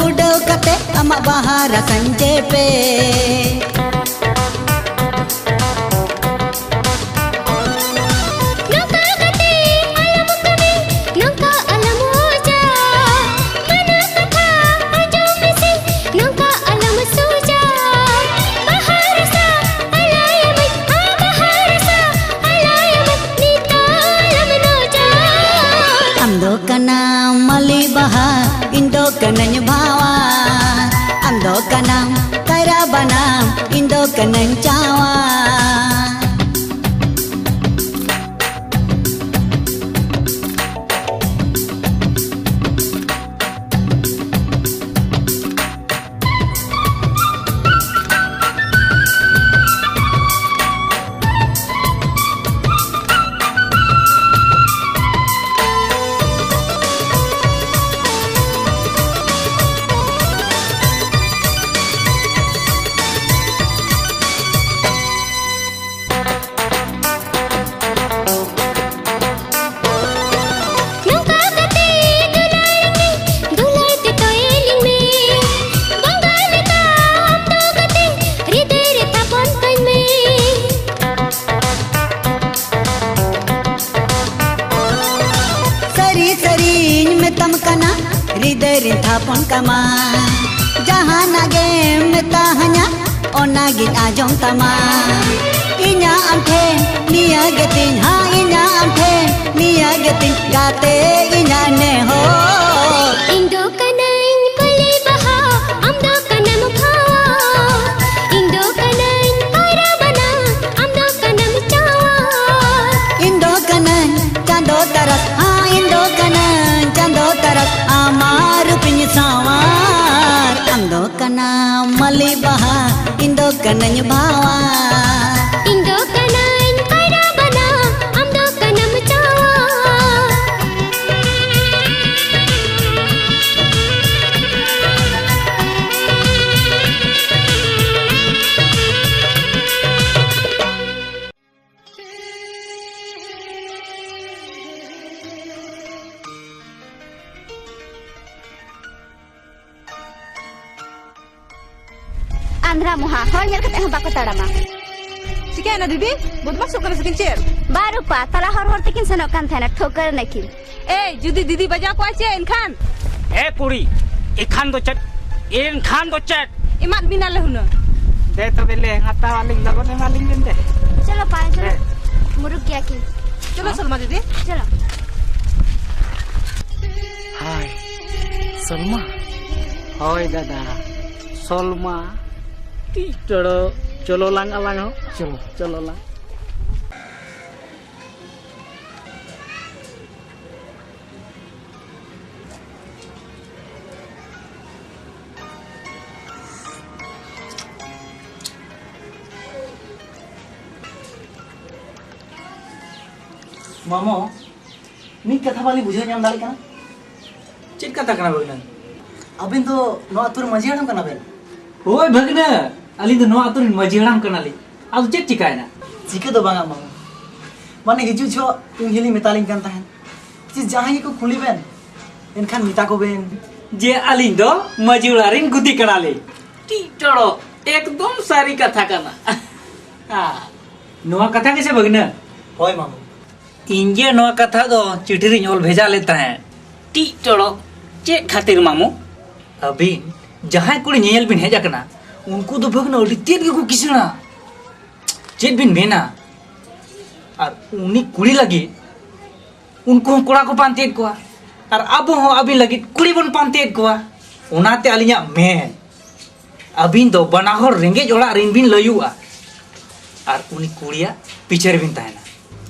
ᱩᱰᱟᱹᱣ ᱠᱟᱛᱮ ᱟᱢᱟᱜ ᱵᱟᱦᱟ ᱨᱟᱥᱟᱧ ᱪᱮᱯᱮ᱾ ᱱᱚᱝᱠᱟ ᱠᱟᱛᱮ ᱟᱞᱚᱢ ᱠᱟᱹᱢᱤ, ᱱᱚᱝᱠᱟ ᱟᱞᱚᱢ ᱚᱡᱟ᱾ ᱢᱟᱱᱟ ᱠᱟᱛᱷᱟ ᱟᱸᱡᱚᱢ ᱢᱮᱥᱮ, ᱱᱚᱝᱠᱟ ᱟᱞᱚᱢ ᱥᱩᱡᱟ᱾ ᱵᱟᱦᱟ ᱨᱟᱥᱟ ᱟᱞᱟᱭᱟᱢᱟᱹᱧ, ᱟ, ᱵᱟᱦᱟ ᱨᱟᱥᱟ ᱟᱞᱟᱭᱟᱢᱟᱹᱧ, ᱱᱤᱛᱚᱜ ᱟᱞᱚᱢ ᱱᱚᱡᱟ᱾ ᱟᱢ ᱫᱚ ᱠᱟᱱᱟᱢ ᱢᱟᱹᱞᱤ ᱵᱟᱦᱟ, ᱤᱧ ᱫᱚ ᱠᱟᱹᱱᱟᱹᱧ ᱵᱷᱟᱣᱟ᱾ ᱟᱢ ᱫᱚ ᱠᱟᱱᱟᱢ ᱠᱟᱭᱨᱟ ᱵᱟᱱᱟᱢ, ᱤᱧ ᱫᱚ ᱠᱟᱹᱱᱟᱹᱧ ᱪᱟᱣᱟ᱾ ᱱᱚᱝᱠᱟ ᱠᱟᱛᱮ ᱫᱩᱞᱟᱹᱲ ᱢᱮ, ᱫᱩᱞᱟᱹᱲ ᱛᱮ ᱛᱚᱭᱮᱞᱤᱧ ᱢᱮ᱾ ᱵᱚᱸᱜᱟ ᱞᱮᱠᱟ ᱟᱢ ᱫᱚ ᱠᱟᱛᱮ ᱦᱨᱤᱫᱟᱹᱭ ᱨᱮ ᱛᱷᱟᱯᱚᱱ ᱠᱟᱹᱧ ᱢᱮ᱾ ᱥᱟᱹᱨᱤ ᱥᱟᱹᱨᱤᱧ ᱢᱮᱛᱟᱢ ᱠᱟᱱᱟ, ᱦᱨᱤᱫᱟᱹᱭ ᱨᱤᱧ ᱛᱷᱟᱯᱚᱱ ᱠᱟᱢᱟ᱾ ᱡᱟᱦᱟᱱᱟᱜ ᱜᱮᱢ ᱢᱮᱛᱟᱦᱟᱧᱟ, ᱚᱱᱟᱜᱤᱧ ᱟᱸᱡᱚᱢ ᱛᱟᱢᱟ᱾ ᱤᱧᱟᱹᱜ ᱟᱢ ᱴᱷᱮᱱ ᱱᱤᱭᱟᱹ ᱜᱮᱛᱤᱧ, ᱦᱟ, ᱤᱧᱟᱹᱜ ᱟᱢ ᱴᱷᱮᱱ ᱱᱤᱭᱟᱹ ᱜᱮᱛᱤᱧ ᱜᱟᱛᱮ, ᱤᱧᱟᱹᱜ ᱱᱮᱦᱚᱨ᱾ ᱤᱧ ᱫᱚ ᱠᱟᱹᱱᱟᱹᱧ ᱠᱩᱞᱤ ᱵᱟᱦᱟ, ᱟᱢ ᱫᱚ ᱠᱟᱱᱟᱢ ᱵᱷᱟᱣᱟ᱾ ᱤᱧ ᱫᱚ ᱠᱟᱹᱱᱟᱹᱧ ᱠᱟᱭᱨᱟ ᱵᱟᱱᱟ, ᱟᱢ ᱫᱚ ᱠᱟᱱᱟᱢ ᱪᱟᱣᱟ᱾ ᱤᱧ ᱫᱚ ᱠᱟᱹᱱᱟᱹᱧ ᱪᱟᱸᱫᱚ ᱛᱟᱨᱟᱥ, ᱦᱟ, ᱤᱧ ᱫᱚ ᱠᱟᱹᱱᱟᱹᱧ ᱪᱟᱸᱫᱚ ᱛᱟᱨᱟᱥ, ᱟᱢᱟᱜ ᱨᱩᱯᱤᱧ ᱥᱟᱶᱟᱨ᱾ ᱟᱢ ᱫᱚ ᱠᱟᱱᱟᱢ ᱢᱟᱹᱞᱤ ᱵᱟᱦᱟ, ᱤᱧ ᱫᱚ ᱠᱟᱹᱱᱟᱹᱧ ᱵᱷᱟᱣᱟ᱾ ᱤᱧ ᱫᱚ ᱠᱟᱹᱱᱟᱹᱧ ᱠᱟᱭᱨᱟ ᱵᱟᱱᱟ, ᱟᱢ ᱫᱚ ᱠᱟᱱᱟᱢ ᱪᱟᱣᱟ᱾ ᱨᱟᱢᱩᱦᱟ, ᱦᱚᱲ ᱧᱮᱞ ᱠᱟᱛᱮ ᱦᱚᱸ ᱵᱟᱠᱚ ᱛᱟᱲᱟᱢᱟ᱾ ᱪᱤᱠᱟᱹᱭᱮᱱᱟ ᱫᱤᱫᱤ? ᱵᱚᱫᱢᱟᱥᱚᱜ ᱠᱟᱱᱟ ᱥᱮ ᱠᱤᱱ ᱪᱮᱫ? ᱵᱟᱝ ᱨᱩᱯᱟ, ᱛᱟᱞᱟ ᱦᱚᱨ ᱦᱚᱨ ᱛᱮᱠᱤᱱ ᱥᱮᱱᱚᱜ ᱠᱟᱱ ᱛᱟᱦᱮᱱᱟ, ᱴᱷᱟᱹᱣᱠᱟᱹ ᱨᱮ ᱱᱟᱹᱠᱤᱱ᱾ ᱮᱭ, ᱡᱩᱫᱤ ᱫᱤᱫᱤ ᱵᱟᱡᱟᱣ ᱠᱚᱜᱼᱟ ᱪᱮ ᱮᱱᱠᱷᱟᱱ? ᱮ ᱠᱩᱲᱤ, ᱮᱱᱠᱷᱟᱱ ᱫᱚ ᱪᱮᱫ? ᱮᱱᱠᱷᱟᱱ ᱫᱚ ᱪᱮᱫ? ᱮᱢᱟᱫ ᱵᱤᱱᱟᱞᱮ ᱦᱩᱱᱟᱹᱝ᱾ ᱫᱮ ᱛᱚᱵᱮ ᱞᱮ ᱦᱟᱛᱟᱣ ᱟᱹᱞᱤᱧ, ᱞᱚᱜᱚᱱ ᱮᱢᱟᱞᱤᱧ ᱵᱮᱱ ᱫᱮ᱾ ᱪᱚᱞᱚ ᱯᱟᱭ, ᱪᱚᱞᱚ᱾ ᱦᱮᱸ᱾ ᱢᱩᱨᱩᱠ ᱜᱮᱭᱟ ᱠᱤᱱ᱾ ᱪᱚᱞᱚ ᱥᱚᱞᱢᱟ ᱫᱤᱫᱤ᱾ ᱪᱚᱞᱚ᱾ ᱦᱟᱭ, ᱥᱚᱞᱢᱟ? ᱦᱳᱭ ᱫᱟᱫᱟ, ᱥᱚᱞᱢᱟ᱾ ᱴᱤᱡ ᱴᱚᱲᱚ, ᱪᱚᱞᱚ ᱞᱟᱝ ᱟᱞᱟᱝ ᱦᱚᱸ᱾ ᱪᱚᱞᱚ᱾ ᱪᱚᱞᱚ ᱞᱟᱝ᱾ ᱢᱟᱢᱚ, ᱢᱤᱫ ᱠᱟᱛᱷᱟ ᱵᱟᱞᱤᱧ ᱵᱩᱡᱷᱟᱹᱣ ᱧᱟᱢ ᱫᱟᱲᱮᱭᱟᱜ ᱠᱟᱱᱟ᱾ ᱪᱮᱫ ᱠᱟᱛᱷᱟ ᱠᱟᱱᱟ ᱵᱷᱟᱹᱜᱽᱱᱟᱹ? ᱟᱵᱤᱱ ᱫᱚ ᱱᱚᱣᱟ ᱟᱹᱛᱩ ᱨᱮ ᱢᱟᱹᱡᱷᱤ ᱦᱟᱲᱟᱢ ᱠᱟᱱᱟ ᱵᱮᱱ? ᱦᱳᱭ ᱵᱷᱟᱹᱜᱽᱱᱟᱹ, ᱟᱹᱞᱤᱧ ᱫᱚ ᱱᱚᱣᱟ ᱟᱹᱛᱩ ᱨᱮᱱ ᱢᱟᱹᱡᱷᱤ ᱦᱟᱲᱟᱢ ᱠᱟᱱᱟᱞᱤᱧ᱾ ᱟᱫᱚ ᱪᱮᱫ ᱪᱤᱠᱟᱭᱮᱱᱟ? ᱪᱤᱠᱟᱹ ᱫᱚ ᱵᱟᱝᱟ ᱢᱟᱢᱚ, ᱢᱟᱱᱮ ᱦᱤᱡᱩᱜ ᱡᱚᱦᱚᱜ ᱤᱧ ᱦᱤᱞᱤᱧ ᱢᱮᱛᱟᱞᱤᱧ ᱠᱟᱱ ᱛᱟᱦᱮᱸᱫ ᱡᱮ ᱡᱟᱦᱟᱸᱭ ᱜᱮᱠᱚ ᱠᱩᱞᱤ ᱵᱮᱱ ᱮᱱᱠᱷᱟᱱ ᱢᱮᱛᱟ ᱠᱚᱵᱮᱱ ᱡᱮ ᱟᱹᱞᱤᱧ ᱫᱚ ᱢᱟᱹᱡᱷᱤ ᱚᱲᱟᱜ ᱨᱮᱱ ᱜᱩᱛᱤ ᱠᱟᱱᱟᱞᱤᱧ᱾ ᱴᱤᱡ ᱴᱚᱲᱚ, ᱮᱠᱫᱚᱢ ᱥᱟᱹᱨᱤ ᱠᱟᱛᱷᱟ ᱠᱟᱱᱟ᱾ ᱱᱚᱣᱟ ᱠᱟᱛᱷᱟ ᱜᱮᱥᱮ ᱵᱷᱟᱹᱜᱽᱱᱟᱹ? ᱦᱳᱭ ᱢᱟᱢᱚ᱾ ᱤᱧ ᱜᱮ ᱱᱚᱣᱟ ᱠᱟᱛᱷᱟ ᱫᱚ ᱪᱤᱴᱷᱤ ᱨᱤᱧ ᱚᱞ ᱵᱷᱮᱡᱟ ᱞᱮᱫ ᱛᱟᱦᱮᱸᱫ᱾ ᱴᱤᱡ ᱴᱚᱲᱚ, ᱪᱮᱫ ᱠᱷᱟᱹᱛᱤᱨ ᱢᱟᱢᱚ? ᱟᱹᱵᱤᱱ ᱡᱟᱦᱟᱸᱭ ᱠᱩᱲᱤ ᱧᱮᱧᱮᱞ ᱵᱤᱱ ᱦᱮᱡ ᱟᱠᱟᱱᱟ, ᱩᱱᱠᱩ ᱫᱚ ᱵᱷᱟᱹᱜᱽᱱᱟᱹ ᱟᱹᱰᱤ ᱛᱮᱫ ᱜᱮᱠᱚ ᱠᱤᱥᱟᱹᱬᱟ᱾ ᱪᱮᱫ ᱵᱤᱱ ᱢᱮᱱᱟ? ᱟᱨ ᱩᱱᱤ ᱠᱩᱲᱤ ᱞᱟᱹᱜᱤᱫ ᱩᱱᱠᱩ ᱦᱚᱸ ᱠᱚᱲᱟ ᱠᱚ ᱯᱟᱱᱛᱮᱭᱮᱫ ᱠᱚᱣᱟ, ᱟᱨ ᱟᱵᱚ ᱦᱚᱸ ᱟᱹᱵᱤᱱ ᱞᱟᱹᱜᱤᱫ ᱠᱩᱲᱤ ᱵᱚᱱ ᱯᱟᱱᱛᱮᱭᱮᱫ ᱠᱚᱣᱟ᱾ ᱚᱱᱟᱛᱮ ᱟᱹᱞᱤᱧᱟᱜ ᱢᱮᱱ, ᱟᱹᱵᱤᱱ ᱫᱚ ᱵᱟᱱᱟ ᱦᱚᱲ ᱨᱮᱸᱜᱮᱡ ᱚᱲᱟᱜ ᱨᱮᱱ ᱵᱤᱱ ᱞᱟᱹᱭᱩᱜᱼᱟ, ᱟᱨ ᱩᱱᱤ ᱠᱩᱲᱤᱭᱟᱜ ᱯᱤᱪᱷᱟᱹ ᱨᱮᱵᱤᱱ ᱛᱟᱦᱮᱱᱟ᱾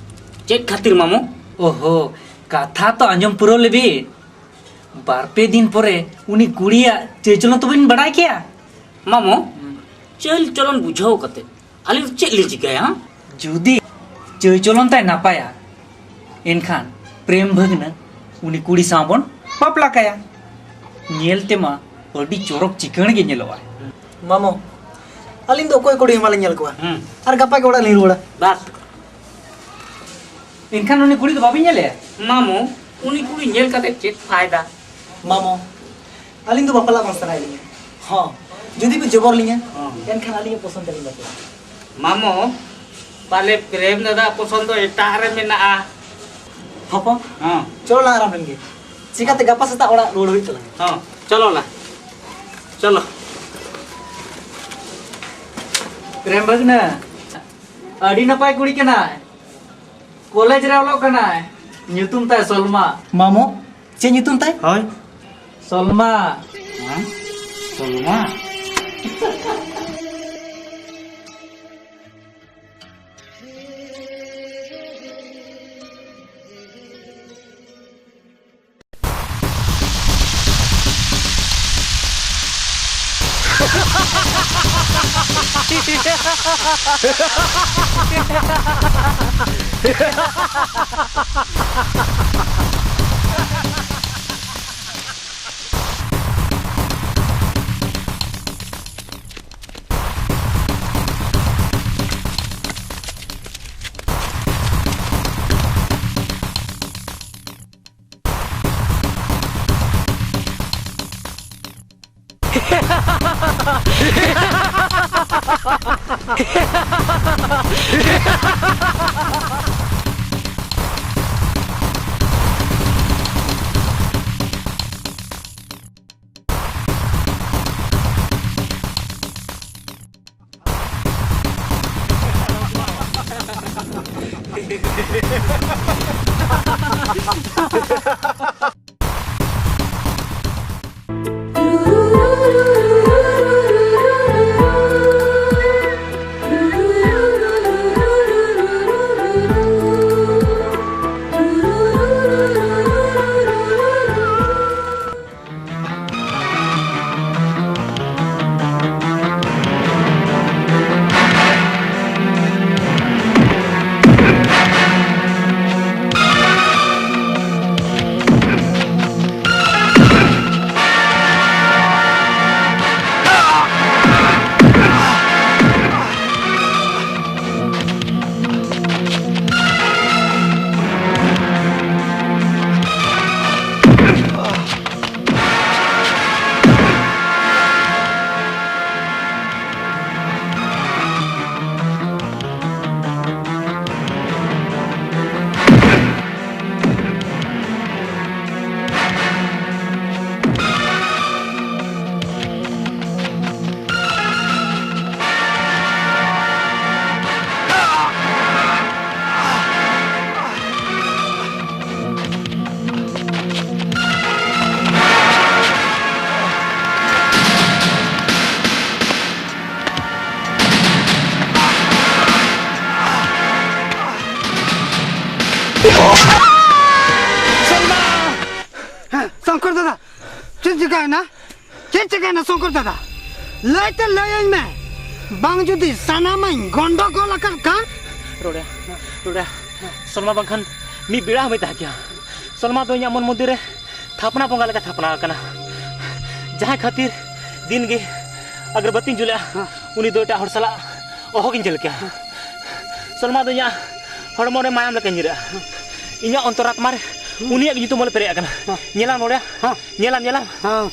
ᱪᱮᱫ ᱠᱷᱟᱹᱛᱤᱨ ᱢᱟᱢᱚ? ᱳᱦᱳ, ᱠᱟᱛᱷᱟ ᱛᱚ ᱟᱸᱡᱚᱢ ᱯᱩᱨᱟᱹᱣ ᱞᱮᱵᱤᱱ᱾ ᱵᱟᱨ ᱯᱮ ᱫᱤᱱ ᱯᱚᱨᱮ ᱩᱱᱤ ᱠᱩᱲᱤᱭᱟᱜ ᱪᱟᱹᱞ ᱪᱚᱞᱚᱱ ᱛᱚᱵᱤᱱ ᱵᱟᱰᱟᱭ ᱠᱮᱭᱟ᱾ ᱢᱟᱢᱚ, ᱪᱟᱹᱞ ᱪᱚᱞᱚᱱ ᱵᱩᱡᱷᱟᱹᱣ ᱠᱟᱛᱮ ᱟᱹᱞᱤᱧ ᱫᱚ ᱪᱮᱫ ᱞᱤᱧ ᱪᱤᱠᱟᱹᱭᱟ, ᱦᱮᱸ? ᱡᱩᱫᱤ ᱪᱟᱹᱞ ᱪᱚᱞᱚᱱ ᱛᱟᱭ ᱱᱟᱯᱟᱭᱟ, ᱮᱱᱠᱷᱟᱱ ᱯᱨᱮᱢ ᱵᱷᱟᱹᱜᱽᱱᱟᱹ ᱩᱱᱤ ᱠᱩᱲᱤ ᱥᱟᱶ ᱵᱚᱱ ᱵᱟᱯᱞᱟ ᱠᱟᱭᱟ᱾ ᱧᱮᱞ ᱛᱮᱢᱟ ᱟᱹᱰᱤ ᱪᱚᱨᱚᱠ ᱪᱤᱠᱟᱹᱬ ᱜᱮ ᱧᱮᱞᱚᱜᱼᱟᱭ᱾ ᱢᱟᱢᱚ, ᱟᱹᱞᱤᱧ ᱫᱚ ᱚᱠᱚᱭ ᱠᱩᱲᱤ ᱦᱚᱸ ᱵᱟᱞᱤᱧ ᱧᱮᱞ ᱠᱚᱣᱟ᱾ ᱦᱩᱸ᱾ ᱟᱨ ᱜᱟᱯᱟ ᱜᱮ ᱚᱲᱟᱜ ᱞᱤᱧ ᱨᱩᱣᱟᱹᱲᱟ᱾ ᱵᱟᱥ᱾ ᱮᱱᱠᱷᱟᱱ ᱩᱱᱤ ᱠᱩᱲᱤ ᱫᱚ ᱵᱟᱵᱤᱱ ᱧᱮᱞᱮᱭᱟ? ᱢᱟᱢᱚ, ᱩᱱᱤ ᱠᱩᱲᱤ ᱧᱮᱞ ᱠᱟᱛᱮ ᱪᱮᱫ ᱯᱷᱟᱭᱫᱟ? ᱢᱟᱢᱚ, ᱟᱹᱞᱤᱧ ᱫᱚ ᱵᱟᱯᱞᱟᱜ ᱵᱟᱝ ᱥᱟᱱᱟᱭᱮᱫ ᱞᱤᱧᱟ᱾ ᱦᱚᱸ, ᱡᱩᱫᱤ ᱯᱮ ᱡᱚᱵᱚᱨ ᱞᱤᱧᱟ, ᱦᱚᱸ᱾ ᱮᱱᱠᱷᱟᱱ ᱟᱹᱞᱤᱧᱟᱜ ᱯᱚᱥᱚᱱᱫ ᱛᱟᱹᱞᱤᱧ ᱵᱟᱯᱞᱟ᱾ ᱢᱟᱢᱚ, ᱯᱟᱞᱮ ᱯᱨᱮᱢ ᱫᱟᱫᱟ ᱯᱚᱥᱚᱱᱫ ᱫᱚ ᱮᱴᱟᱜ ᱨᱮ ᱢᱮᱱᱟᱜᱼᱟ᱾ ᱦᱚᱯᱚᱱ, ᱦᱚᱸ᱾ ᱪᱚᱞᱚ ᱞᱟᱝ ᱟᱨᱟᱢ ᱞᱮᱱ ᱜᱮ᱾ ᱪᱤᱠᱟᱹᱛᱮ ᱜᱟᱯᱟ ᱥᱮᱛᱟᱜ ᱚᱲᱟᱜ ᱨᱩᱣᱟᱹᱲ ᱦᱩᱭᱩᱜ ᱛᱟᱞᱟᱝᱟ᱾ ᱦᱚᱸ, ᱪᱚᱞᱚ ᱞᱟ, ᱪᱚᱞᱚ᱾ ᱯᱨᱮᱢ ᱵᱷᱟᱹᱜᱽᱱᱟᱹ, ᱟᱹᱰᱤ ᱱᱟᱯᱟᱭ ᱠᱩᱲᱤ ᱠᱟᱱᱟᱭ, ᱠᱚᱞᱮᱡᱽ ᱨᱮ ᱚᱞᱚᱜ ᱠᱟᱱᱟᱭ, ᱧᱩᱛᱩᱢ ᱛᱟᱭ ᱥᱚᱞᱢᱟ᱾ ᱢᱟᱢᱚ, ᱪᱮᱫ ᱧᱩᱛᱩᱢ ᱛᱟᱭ? ᱦᱳᱭ᱾ ᱥᱚᱞᱢᱟ᱾ ᱦᱮᱸ? ᱥᱚᱞᱢᱟ? ᱥᱚᱞᱢᱟ! ᱦᱮᱸ, ᱥᱚᱝᱠᱚᱨ ᱫᱟᱫᱟ, ᱪᱮᱫ ᱪᱤᱠᱟᱹᱭᱮᱱᱟ? ᱪᱮᱫ ᱪᱤᱠᱟᱹᱭᱮᱱᱟ ᱥᱚᱝᱠᱚᱨ ᱫᱟᱫᱟ? ᱞᱟᱹᱭ ᱛᱮ ᱞᱟᱹᱭᱟᱹᱧ ᱢᱮ, ᱵᱟᱝ ᱡᱩᱫᱤ ᱥᱟᱱᱟᱢᱟᱧ ᱜᱚᱱᱰᱚᱜᱳᱞ ᱟᱠᱟᱫ ᱠᱷᱟᱱ? ᱨᱚᱲᱮ, ᱨᱚᱲᱮ, ᱥᱚᱞᱢᱟ ᱵᱟᱝᱠᱷᱟᱱ ᱢᱤᱫ ᱵᱮᱲᱟ ᱦᱚᱸ ᱵᱟᱹᱧ ᱛᱟᱦᱮᱸ ᱠᱮᱭᱟ᱾ ᱥᱚᱞᱢᱟ ᱫᱚ ᱤᱧᱟᱹᱜ ᱢᱚᱱ ᱢᱚᱱᱫᱤᱨ ᱨᱮ ᱛᱷᱟᱯᱱᱟ ᱵᱚᱸᱜᱟ ᱞᱮᱠᱟ ᱛᱷᱟᱯᱱᱟ ᱟᱠᱟᱱᱟ᱾ ᱡᱟᱦᱟᱸᱭ ᱠᱷᱟᱹᱛᱤᱨ ᱫᱤᱱ ᱜᱮ ᱟᱜᱨᱵᱟᱹᱛᱤᱧ ᱡᱩᱞᱮᱜᱼᱟ, ᱦᱮᱸ᱾ ᱩᱱᱤ ᱫᱚ ᱮᱴᱟᱜ ᱦᱚᱲ ᱥᱟᱞᱟᱜ ᱚᱦᱚᱜᱤᱧ ᱡᱷᱟᱹᱞ ᱠᱮᱭᱟ᱾ ᱥᱚᱞᱢᱟ ᱫᱚ ᱤᱧᱟᱹᱜ ᱦᱚᱲᱢᱚ ᱨᱮ ᱢᱟᱭᱟᱢ ᱞᱮᱠᱟᱧ ᱧᱤᱨᱟᱜᱼᱟ᱾ ᱤᱧᱟᱹᱜ ᱚᱱᱛᱚᱨᱟᱛᱢᱟ ᱨᱮ ᱩᱱᱤᱭᱟᱜ ᱧᱩᱛᱩᱢ ᱚᱞ ᱯᱮᱨᱮᱡ ᱟᱠᱟᱱᱟ᱾ ᱦᱮᱸ᱾ ᱧᱮᱞᱟᱢ ᱱᱚᱰᱮ? ᱦᱮᱸ᱾ ᱧᱮᱞᱟᱢ, ᱧᱮᱞᱟᱢ? ᱦᱮᱸ᱾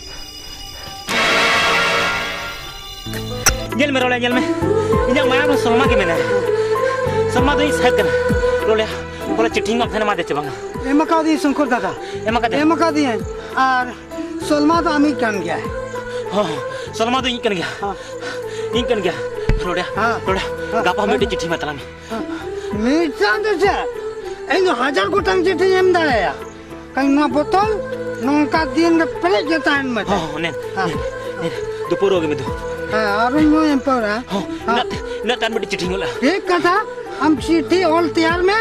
ᱧᱮᱞ ᱢᱮ, ᱨᱚᱲᱮ, ᱧᱮᱞ ᱢᱮ᱾ ᱤᱧᱟᱹᱜ ᱢᱟᱭᱟᱢ ᱨᱮ ᱥᱚᱞᱢᱟ ᱜᱮ ᱢᱮᱱᱟᱭᱟ᱾ ᱥᱚᱞᱢᱟ ᱫᱚ ᱤᱧ ᱥᱟᱦᱮᱵ ᱠᱟᱱᱟ᱾ ᱨᱚᱲᱮ, ᱵᱚᱞᱮ ᱪᱤᱴᱷᱤᱧ ᱮᱢᱟᱜ ᱛᱟᱦᱮᱱᱟ, ᱮᱢᱟᱫᱮ ᱪᱮ ᱵᱟᱝᱟ? ᱮᱢ ᱟᱠᱟᱣᱫᱤᱧ ᱥᱚᱝᱠᱚᱨ ᱫᱟᱫᱟ᱾ ᱮᱢ ᱟᱠᱟᱫᱮ? ᱮᱢ ᱟᱠᱟᱫᱤᱧᱟᱹᱧ᱾ ᱟᱨ ᱥᱚᱞᱢᱟ ᱫᱚ ᱟᱢᱤᱡ ᱠᱟᱱ ᱜᱮᱭᱟᱭ᱾ ᱦᱚᱸ, ᱦᱚᱸ, ᱥᱚᱞᱢᱟ ᱫᱚ ᱤᱧ ᱠᱟᱱ ᱜᱮᱭᱟ᱾ ᱦᱮᱸ᱾ ᱤᱧ ᱠᱟᱱ ᱜᱮᱭᱟ᱾ ᱨᱚᱲᱮ, ᱦᱮᱸ᱾ ᱨᱚᱲᱮ, ᱦᱮᱸ᱾ ᱜᱟᱯᱟ ᱦᱚᱸ ᱢᱤᱫᱴᱮᱡ ᱪᱤᱴᱷᱤ ᱮᱢᱟ ᱛᱟᱞᱟᱝ ᱢᱮ᱾ ᱦᱮᱸ᱾ ᱢᱤᱫᱴᱟᱝ ᱫᱚ ᱪᱮᱫ? ᱤᱧ ᱫᱚ ᱦᱟᱡᱟᱨ ᱜᱚᱴᱟᱝ ᱪᱤᱴᱷᱤᱧ ᱮᱢ ᱫᱟᱲᱮᱭᱟᱜᱼᱟ᱾ ᱠᱟᱨᱚᱱ ᱱᱚᱣᱟ ᱵᱚᱛᱚᱞ ᱱᱚᱝᱠᱟ ᱫᱤᱱ ᱜᱮ ᱯᱮᱨᱮᱡ ᱜᱮ ᱛᱟᱦᱮᱱ ᱢᱟ᱾ ᱦᱚᱸ, ᱦᱚᱸ, ᱱᱮ, ᱦᱮᱸ᱾ ᱱᱮ, ᱱᱮ, ᱫᱩ ᱯᱟᱹᱣᱨᱟᱹ ᱜᱮ ᱢᱮ ᱫᱩ᱾ ᱦᱮᱸ, ᱟᱨᱚᱧ ᱧᱩᱭᱟ ᱯᱟᱹᱣᱨᱟᱹ᱾ ᱦᱚᱸ, ᱦᱮᱸ᱾ ᱤᱱᱟᱹᱜ, ᱤᱱᱟᱹᱜ ᱛᱟᱭᱚᱢ ᱢᱤᱫᱴᱮᱡ ᱪᱤᱴᱷᱤᱧ ᱚᱞᱟ᱾ ᱴᱷᱤᱠ ᱠᱟᱛᱷᱟ, ᱟᱢ ᱪᱤᱴᱷᱤ ᱚᱞ ᱛᱮᱭᱟᱨ ᱢᱮ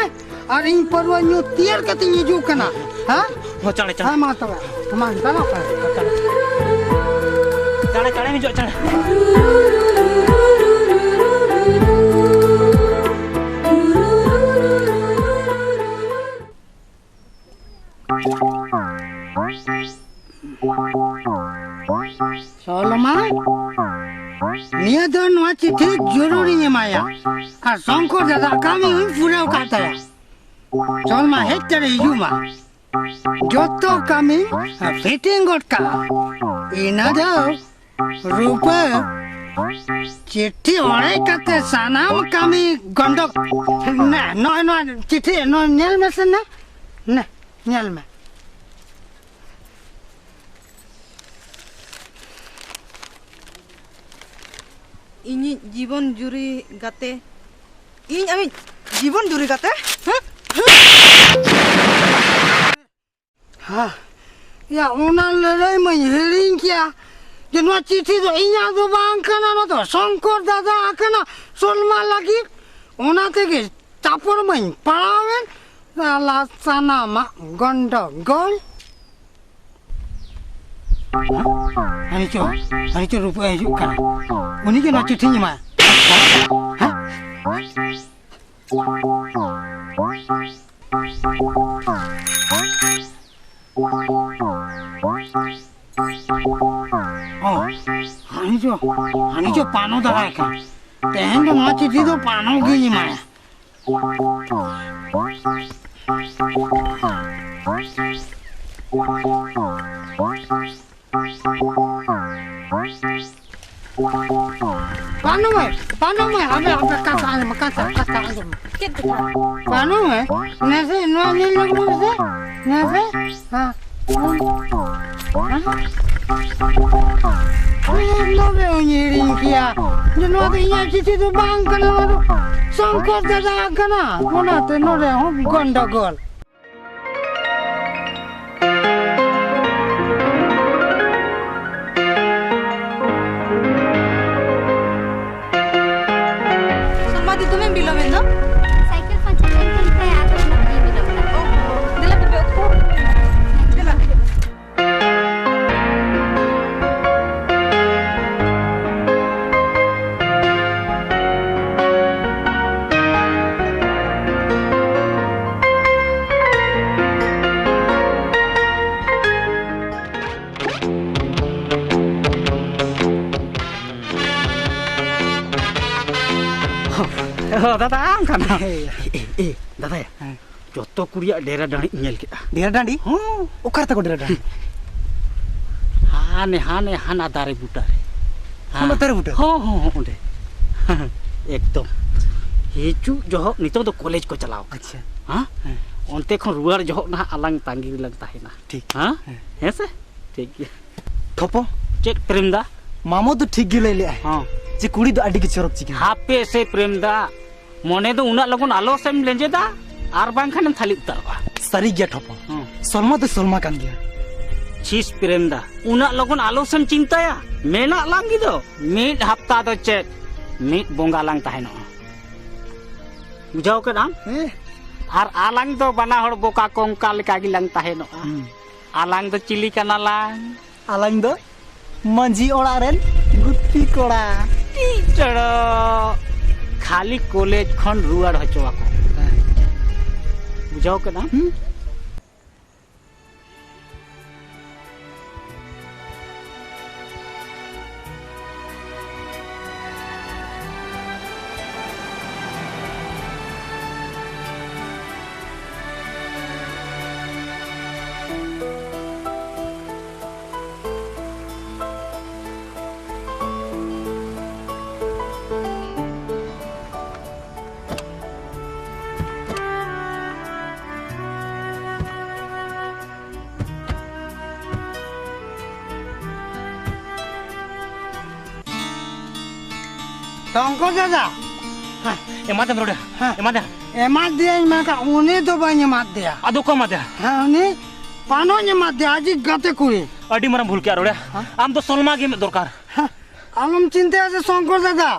ᱟᱨ ᱤᱧ ᱯᱟᱹᱣᱨᱟᱹ ᱧᱩ ᱛᱮᱭᱟᱨ ᱠᱟᱛᱮᱧ ᱦᱤᱡᱩᱜ ᱠᱟᱱᱟ᱾ ᱦᱮᱸ? ᱦᱚᱸ, ᱪᱟᱬᱮ, ᱪᱟᱬᱮ᱾ ᱦᱮᱸ, ᱢᱟ ᱛᱚᱵᱮ᱾ ᱢᱟ, ᱪᱟᱞᱟᱜ ᱠᱟᱱᱟ᱾ ᱪᱟᱬᱮ, ᱪᱟᱬᱮᱢ ᱦᱤᱡᱩᱜᱼᱟ, ᱪᱟᱬᱮ᱾ ᱥᱚᱞᱢᱟ, ᱱᱤᱭᱟᱹ ᱫᱚ ᱱᱚᱣᱟ ᱪᱤᱴᱷᱤ ᱡᱚᱨᱩᱨᱤᱧ ᱮᱢᱟᱭᱟ᱾ ᱟᱨ ᱥᱚᱝᱠᱚᱨ ᱫᱟᱫᱟ ᱠᱟᱹᱢᱤ ᱦᱚᱸᱧ ᱯᱩᱨᱟᱹᱣ ᱠᱟᱜ ᱛᱟᱭᱟ᱾ ᱥᱚᱞᱢᱟ ᱦᱮᱡ ᱠᱟᱛᱮ ᱦᱤᱡᱩᱜ ᱢᱟ᱾ ᱡᱚᱛᱚ ᱠᱟᱹᱢᱤ ᱯᱷᱤᱴᱤᱝ ᱜᱚᱫ ᱠᱟᱜᱼᱟ᱾ ᱤᱱᱟᱹ ᱫᱚ ᱨᱩᱯᱟᱹ ᱪᱤᱴᱷᱤ ᱚᱲᱮᱡ ᱠᱟᱛᱮ ᱥᱟᱱᱟᱢ ᱠᱟᱹᱢᱤ ᱜᱚᱱᱰᱚ-, ᱱᱮ, ᱱᱚᱜᱼᱚᱭ ᱱᱚᱣᱟ ᱪᱤᱴᱷᱤ, ᱱᱚᱣᱟ ᱧᱮᱞ ᱢᱮᱥᱮ ᱱᱮ᱾ ᱱᱮ, ᱧᱮᱞ ᱢᱮ᱾ ᱤᱧᱤᱡ ᱡᱤᱵᱚᱱ ᱡᱩᱨᱤ ᱜᱟᱛᱮ᱾ ᱤᱧ ᱟᱢᱤᱡ ᱡᱤᱵᱚᱱ ᱡᱩᱨᱤ ᱜᱟᱛᱮ? ᱦᱮᱸ? ᱦᱟ, ᱭᱟ, ᱚᱱᱟ ᱞᱟᱹᱲᱦᱟᱹᱭ ᱢᱟᱧ ᱦᱤᱲᱤᱧ ᱠᱮᱭᱟ ᱡᱮ ᱱᱚᱣᱟ ᱪᱤᱴᱷᱤ ᱫᱚ ᱤᱧᱟᱹᱜ ᱫᱚ ᱵᱟᱝ ᱠᱟᱱᱟ, ᱱᱚᱣᱟ ᱫᱚ ᱥᱚᱝᱠᱚᱨ ᱫᱟᱫᱟ ᱟᱠᱟᱱᱟ ᱥᱚᱞᱢᱟ ᱞᱟᱹᱜᱤᱫ᱾ ᱚᱱᱟ ᱛᱮᱜᱮ ᱪᱟᱯᱚᱲ ᱢᱟᱧ ᱯᱟᱲᱟᱣᱮᱱ᱾ ᱥᱟᱞᱟ ᱥᱟᱱᱟᱢᱟᱜ ᱜᱚᱱᱰᱚᱜᱳᱞ᱾ ᱦᱟᱹᱱᱤ ᱪᱚ, ᱦᱟᱹᱱᱤ ᱪᱚ ᱨᱩᱯᱟᱹ ᱦᱤᱡᱩᱜ ᱠᱟᱱᱟ᱾ ᱩᱱᱤ ᱜᱮ ᱱᱚᱣᱟ ᱪᱤᱴᱷᱤᱧ ᱮᱢᱟᱭᱟ᱾ ᱦᱮᱸ? ᱚ, ᱦᱟᱹᱱᱤ ᱪᱚ, ᱦᱟᱹᱱᱤ ᱪᱚ ᱯᱟᱱᱚ ᱫᱟᱨᱟᱭ ᱠᱟᱱ᱾ ᱛᱮᱦᱮᱧ ᱫᱚ ᱱᱚᱣᱟ ᱪᱤᱴᱷᱤ ᱫᱚ ᱯᱟᱱᱚ ᱜᱤᱧ ᱮᱢᱟᱭᱟ᱾ ᱯᱟᱱᱚ ᱢᱮ, ᱯᱟᱱᱚ ᱢᱮ, ᱟᱵᱮ, ᱟᱵᱮ, ᱠᱟᱛᱷᱟ ᱟᱸᱡᱚᱢ, ᱠᱟᱛᱷᱟ, ᱠᱟᱛᱷᱟ ᱟᱸᱡᱚᱢ᱾ ᱪᱮᱫ ᱠᱟᱛᱷᱟ? ᱯᱟᱱᱚ ᱢᱮ, ᱱᱮᱥᱮ ᱱᱚᱣᱟ ᱧᱮᱞ ᱧᱚᱜ ᱢᱮ ᱥᱮ, ᱱᱮᱥᱮ, ᱦᱮᱸ᱾ ᱦᱮᱸ? ᱮ, ᱱᱚᱰᱮ ᱦᱚᱸᱧ ᱦᱤᱲᱤᱧ ᱠᱮᱭᱟ ᱡᱮ ᱱᱚᱣᱟ ᱫᱚ ᱤᱧᱟᱹᱜ ᱪᱤᱴᱷᱤ ᱫᱚ ᱵᱟᱝ ᱠᱟᱱᱟ, ᱱᱚᱣᱟ ᱫᱚ ᱥᱚᱝᱠᱚᱨ ᱫᱟᱫᱟ ᱠᱟᱱᱟ, ᱚᱱᱟᱛᱮ ᱱᱚᱰᱮ ᱦᱚᱸ ᱜᱚᱱᱰᱚᱜᱳᱞ᱾ ᱥᱚᱞᱢᱟ ᱫᱤ, ᱫᱚᱢᱮᱢ ᱵᱤᱞᱚᱢᱮᱱ ᱫᱚ᱾ ᱥᱟᱭᱠᱮᱞ ᱯᱟᱧᱪᱟᱨ ᱞᱮᱱ ᱛᱤᱧ ᱛᱮ, ᱟᱫᱚ ᱚᱱᱟ ᱛᱮᱜᱤᱧ ᱵᱤᱞᱚᱢ ᱮᱱᱟ᱾ ᱚ, ᱫᱮᱞᱟ ᱛᱚᱵᱮ, ᱚᱠᱛᱚ ᱦᱩᱭ ᱮᱱᱟ᱾ ᱫᱮᱞᱟ᱾ ᱚ, ᱫᱟᱫᱟ, ᱟᱢ ᱠᱟᱱᱟᱢ? ᱦᱮᱸ᱾ ᱮ, ᱮ, ᱮ, ᱫᱟᱫᱟᱭᱟ, ᱦᱮᱸ᱾ ᱡᱚᱛᱚ ᱠᱩᱲᱤᱭᱟᱜ ᱰᱮᱨᱟ ᱰᱟᱹᱰᱤ ᱤᱧ ᱧᱮᱞ ᱠᱮᱫᱟ᱾ ᱰᱮᱨᱟ ᱰᱟᱹᱰᱤ? ᱦᱚᱸ᱾ ᱚᱠᱟ ᱨᱮ ᱛᱟᱠᱚ ᱰᱮᱨᱟ ᱰᱟᱹᱰᱤ? ᱦᱟᱱᱮ, ᱦᱟᱱᱮ, ᱦᱟᱱᱟ ᱫᱟᱨᱮ ᱵᱩᱴᱟᱹ ᱨᱮ᱾ ᱦᱟᱱᱟ ᱫᱟᱨᱮ ᱵᱩᱴᱟᱹ? ᱦᱚᱸ, ᱦᱚᱸ, ᱦᱚᱸ, ᱚᱸᱰᱮ᱾ ᱮᱠᱫᱚᱢ᱾ ᱦᱤᱡᱩᱜ ᱡᱚᱦᱚᱜ ᱱᱤᱛᱚᱜ ᱫᱚ ᱠᱚᱞᱮᱡᱽ ᱠᱚ ᱪᱟᱞᱟᱣ ᱠᱟᱱᱟ᱾ ᱟᱪᱪᱷᱟ᱾ ᱦᱮᱸ? ᱦᱮᱸ᱾ ᱚᱱᱛᱮ ᱠᱷᱚᱱ ᱨᱩᱣᱟᱹᱲ ᱡᱚᱦᱚᱜ ᱱᱟᱦᱟᱜ ᱟᱞᱟᱝ ᱛᱟᱺᱜᱤ ᱨᱮᱞᱟᱝ ᱛᱟᱦᱮᱱᱟ᱾ ᱴᱷᱤᱠ᱾ ᱦᱮᱸ? ᱦᱮᱸ᱾ ᱦᱮᱸ ᱥᱮ? ᱴᱷᱤᱠ ᱜᱮᱭᱟ᱾ ᱴᱷᱚᱯᱚ᱾ ᱪᱮᱫ ᱯᱨᱮᱢ ᱫᱟ? ᱢᱟᱢᱚ ᱫᱚ ᱴᱷᱤᱠ ᱜᱮ ᱞᱟᱹᱭ ᱞᱮᱜᱼᱟᱭ᱾ ᱦᱚᱸ᱾ ᱡᱮ ᱠᱩᱲᱤ ᱫᱚ ᱟᱹᱰᱤ ᱜᱮ ᱪᱚᱨᱚᱠ ᱪᱤᱠᱟᱹ᱾ ᱦᱟᱯᱮ ᱥᱮ ᱯᱨᱮᱢ ᱫᱟ, ᱢᱚᱱᱮ ᱫᱚ ᱩᱱᱟᱹᱜ ᱞᱚᱜᱚᱱ ᱟᱞᱚ ᱥᱮᱢ ᱞᱮᱸᱡᱮᱫᱟ, ᱟᱨ ᱵᱟᱝᱠᱷᱟᱱᱮᱢ ᱛᱷᱟᱹᱞᱤ ᱩᱛᱟᱹᱨᱚᱜᱼᱟ᱾ ᱥᱟᱹᱨᱤ ᱜᱮᱭᱟ ᱴᱷᱚᱯᱚ᱾ ᱦᱚᱸ᱾ ᱥᱚᱞᱢᱟ ᱫᱚ ᱥᱚᱞᱢᱟ ᱠᱟᱱ ᱜᱮᱭᱟ᱾ ᱪᱷᱤᱥ ᱯᱨᱮᱢ ᱫᱟ, ᱩᱱᱟᱹᱜ ᱞᱚᱜᱚᱱ ᱟᱞᱚ ᱥᱮᱢ ᱪᱤᱱᱛᱟᱹᱭᱟ᱾ ᱢᱮᱱᱟᱜ ᱞᱟᱝ ᱜᱮ ᱫᱚ᱾ ᱢᱤᱫ ᱦᱟᱯᱛᱟ ᱫᱚ ᱪᱮᱫ, ᱢᱤᱫ ᱵᱚᱸᱜᱟ ᱞᱟᱝ ᱛᱟᱦᱮᱱᱚᱜᱼᱟ᱾ ᱵᱩᱡᱷᱟᱹᱣ ᱠᱮᱫᱟᱢ? ᱦᱮᱸ᱾ ᱟᱨ ᱟᱞᱟᱝ ᱫᱚ ᱵᱟᱱᱟ ᱦᱚᱲ ᱵᱚᱠᱟ ᱠᱚᱝᱠᱟ ᱞᱮᱠᱟ ᱜᱮᱞᱟᱝ ᱛᱟᱦᱮᱱᱚᱜᱼᱟ᱾ ᱦᱩᱸ᱾ ᱟᱞᱟᱝ ᱫᱚ ᱪᱤᱞᱤ ᱠᱟᱱᱟᱞᱟᱝ? ᱟᱞᱟᱝ ᱫᱚ ᱢᱟᱹᱡᱷᱤ ᱚᱲᱟᱜ ᱨᱮᱱ ᱜᱩᱛᱤ ᱠᱚᱲᱟ᱾ ᱴᱤᱪᱟᱲᱚ᱾ ᱠᱷᱟᱹᱞᱤ ᱠᱚᱞᱮᱡᱽ ᱠᱷᱚᱱ ᱨᱩᱣᱟᱹᱲ ᱦᱚᱪᱚ ᱟᱠᱚ᱾ ᱦᱮᱸ᱾ ᱵᱩᱡᱷᱟᱹᱣ ᱠᱮᱫᱟᱢ? ᱦᱩᱸ᱾ ᱥᱚᱝᱠᱚᱨ ᱫᱟᱫᱟ᱾ ᱦᱮᱸ, ᱮᱢᱟᱫᱮᱢ ᱨᱚᱲᱮ᱾ ᱦᱮᱸ᱾ ᱮᱢᱟᱫᱮᱢ᱾ ᱮᱢᱟ ᱫᱤᱭᱟᱹᱧ, ᱢᱮᱱᱠᱷᱟᱱ ᱩᱱᱤ ᱫᱚ ᱵᱟᱹᱧ ᱮᱢᱟᱫ ᱫᱮᱭᱟ᱾ ᱟᱫᱚ ᱚᱠᱚᱭ ᱮᱢᱟᱫᱮᱭᱟ? ᱦᱮᱸ, ᱩᱱᱤ ᱯᱟᱱᱚᱧ ᱮᱢᱟᱫ ᱫᱮᱭᱟ, ᱟᱡᱤᱡ ᱜᱟᱛᱮ ᱠᱩᱲᱤ᱾ ᱟᱹᱰᱤ ᱢᱟᱨᱟᱝ ᱵᱷᱩᱞ ᱠᱮᱜᱼᱟ ᱨᱚᱲᱮ᱾ ᱦᱮᱸ? ᱟᱢ ᱫᱚ ᱥᱚᱞᱢᱟ ᱜᱮ ᱮᱢ ᱫᱚᱨᱠᱟᱨ᱾ ᱦᱮᱸ, ᱟᱞᱚᱢ ᱪᱤᱱᱛᱟᱹᱭᱟ ᱥᱮ ᱥᱚᱝᱠᱚᱨ ᱫᱟᱫᱟ,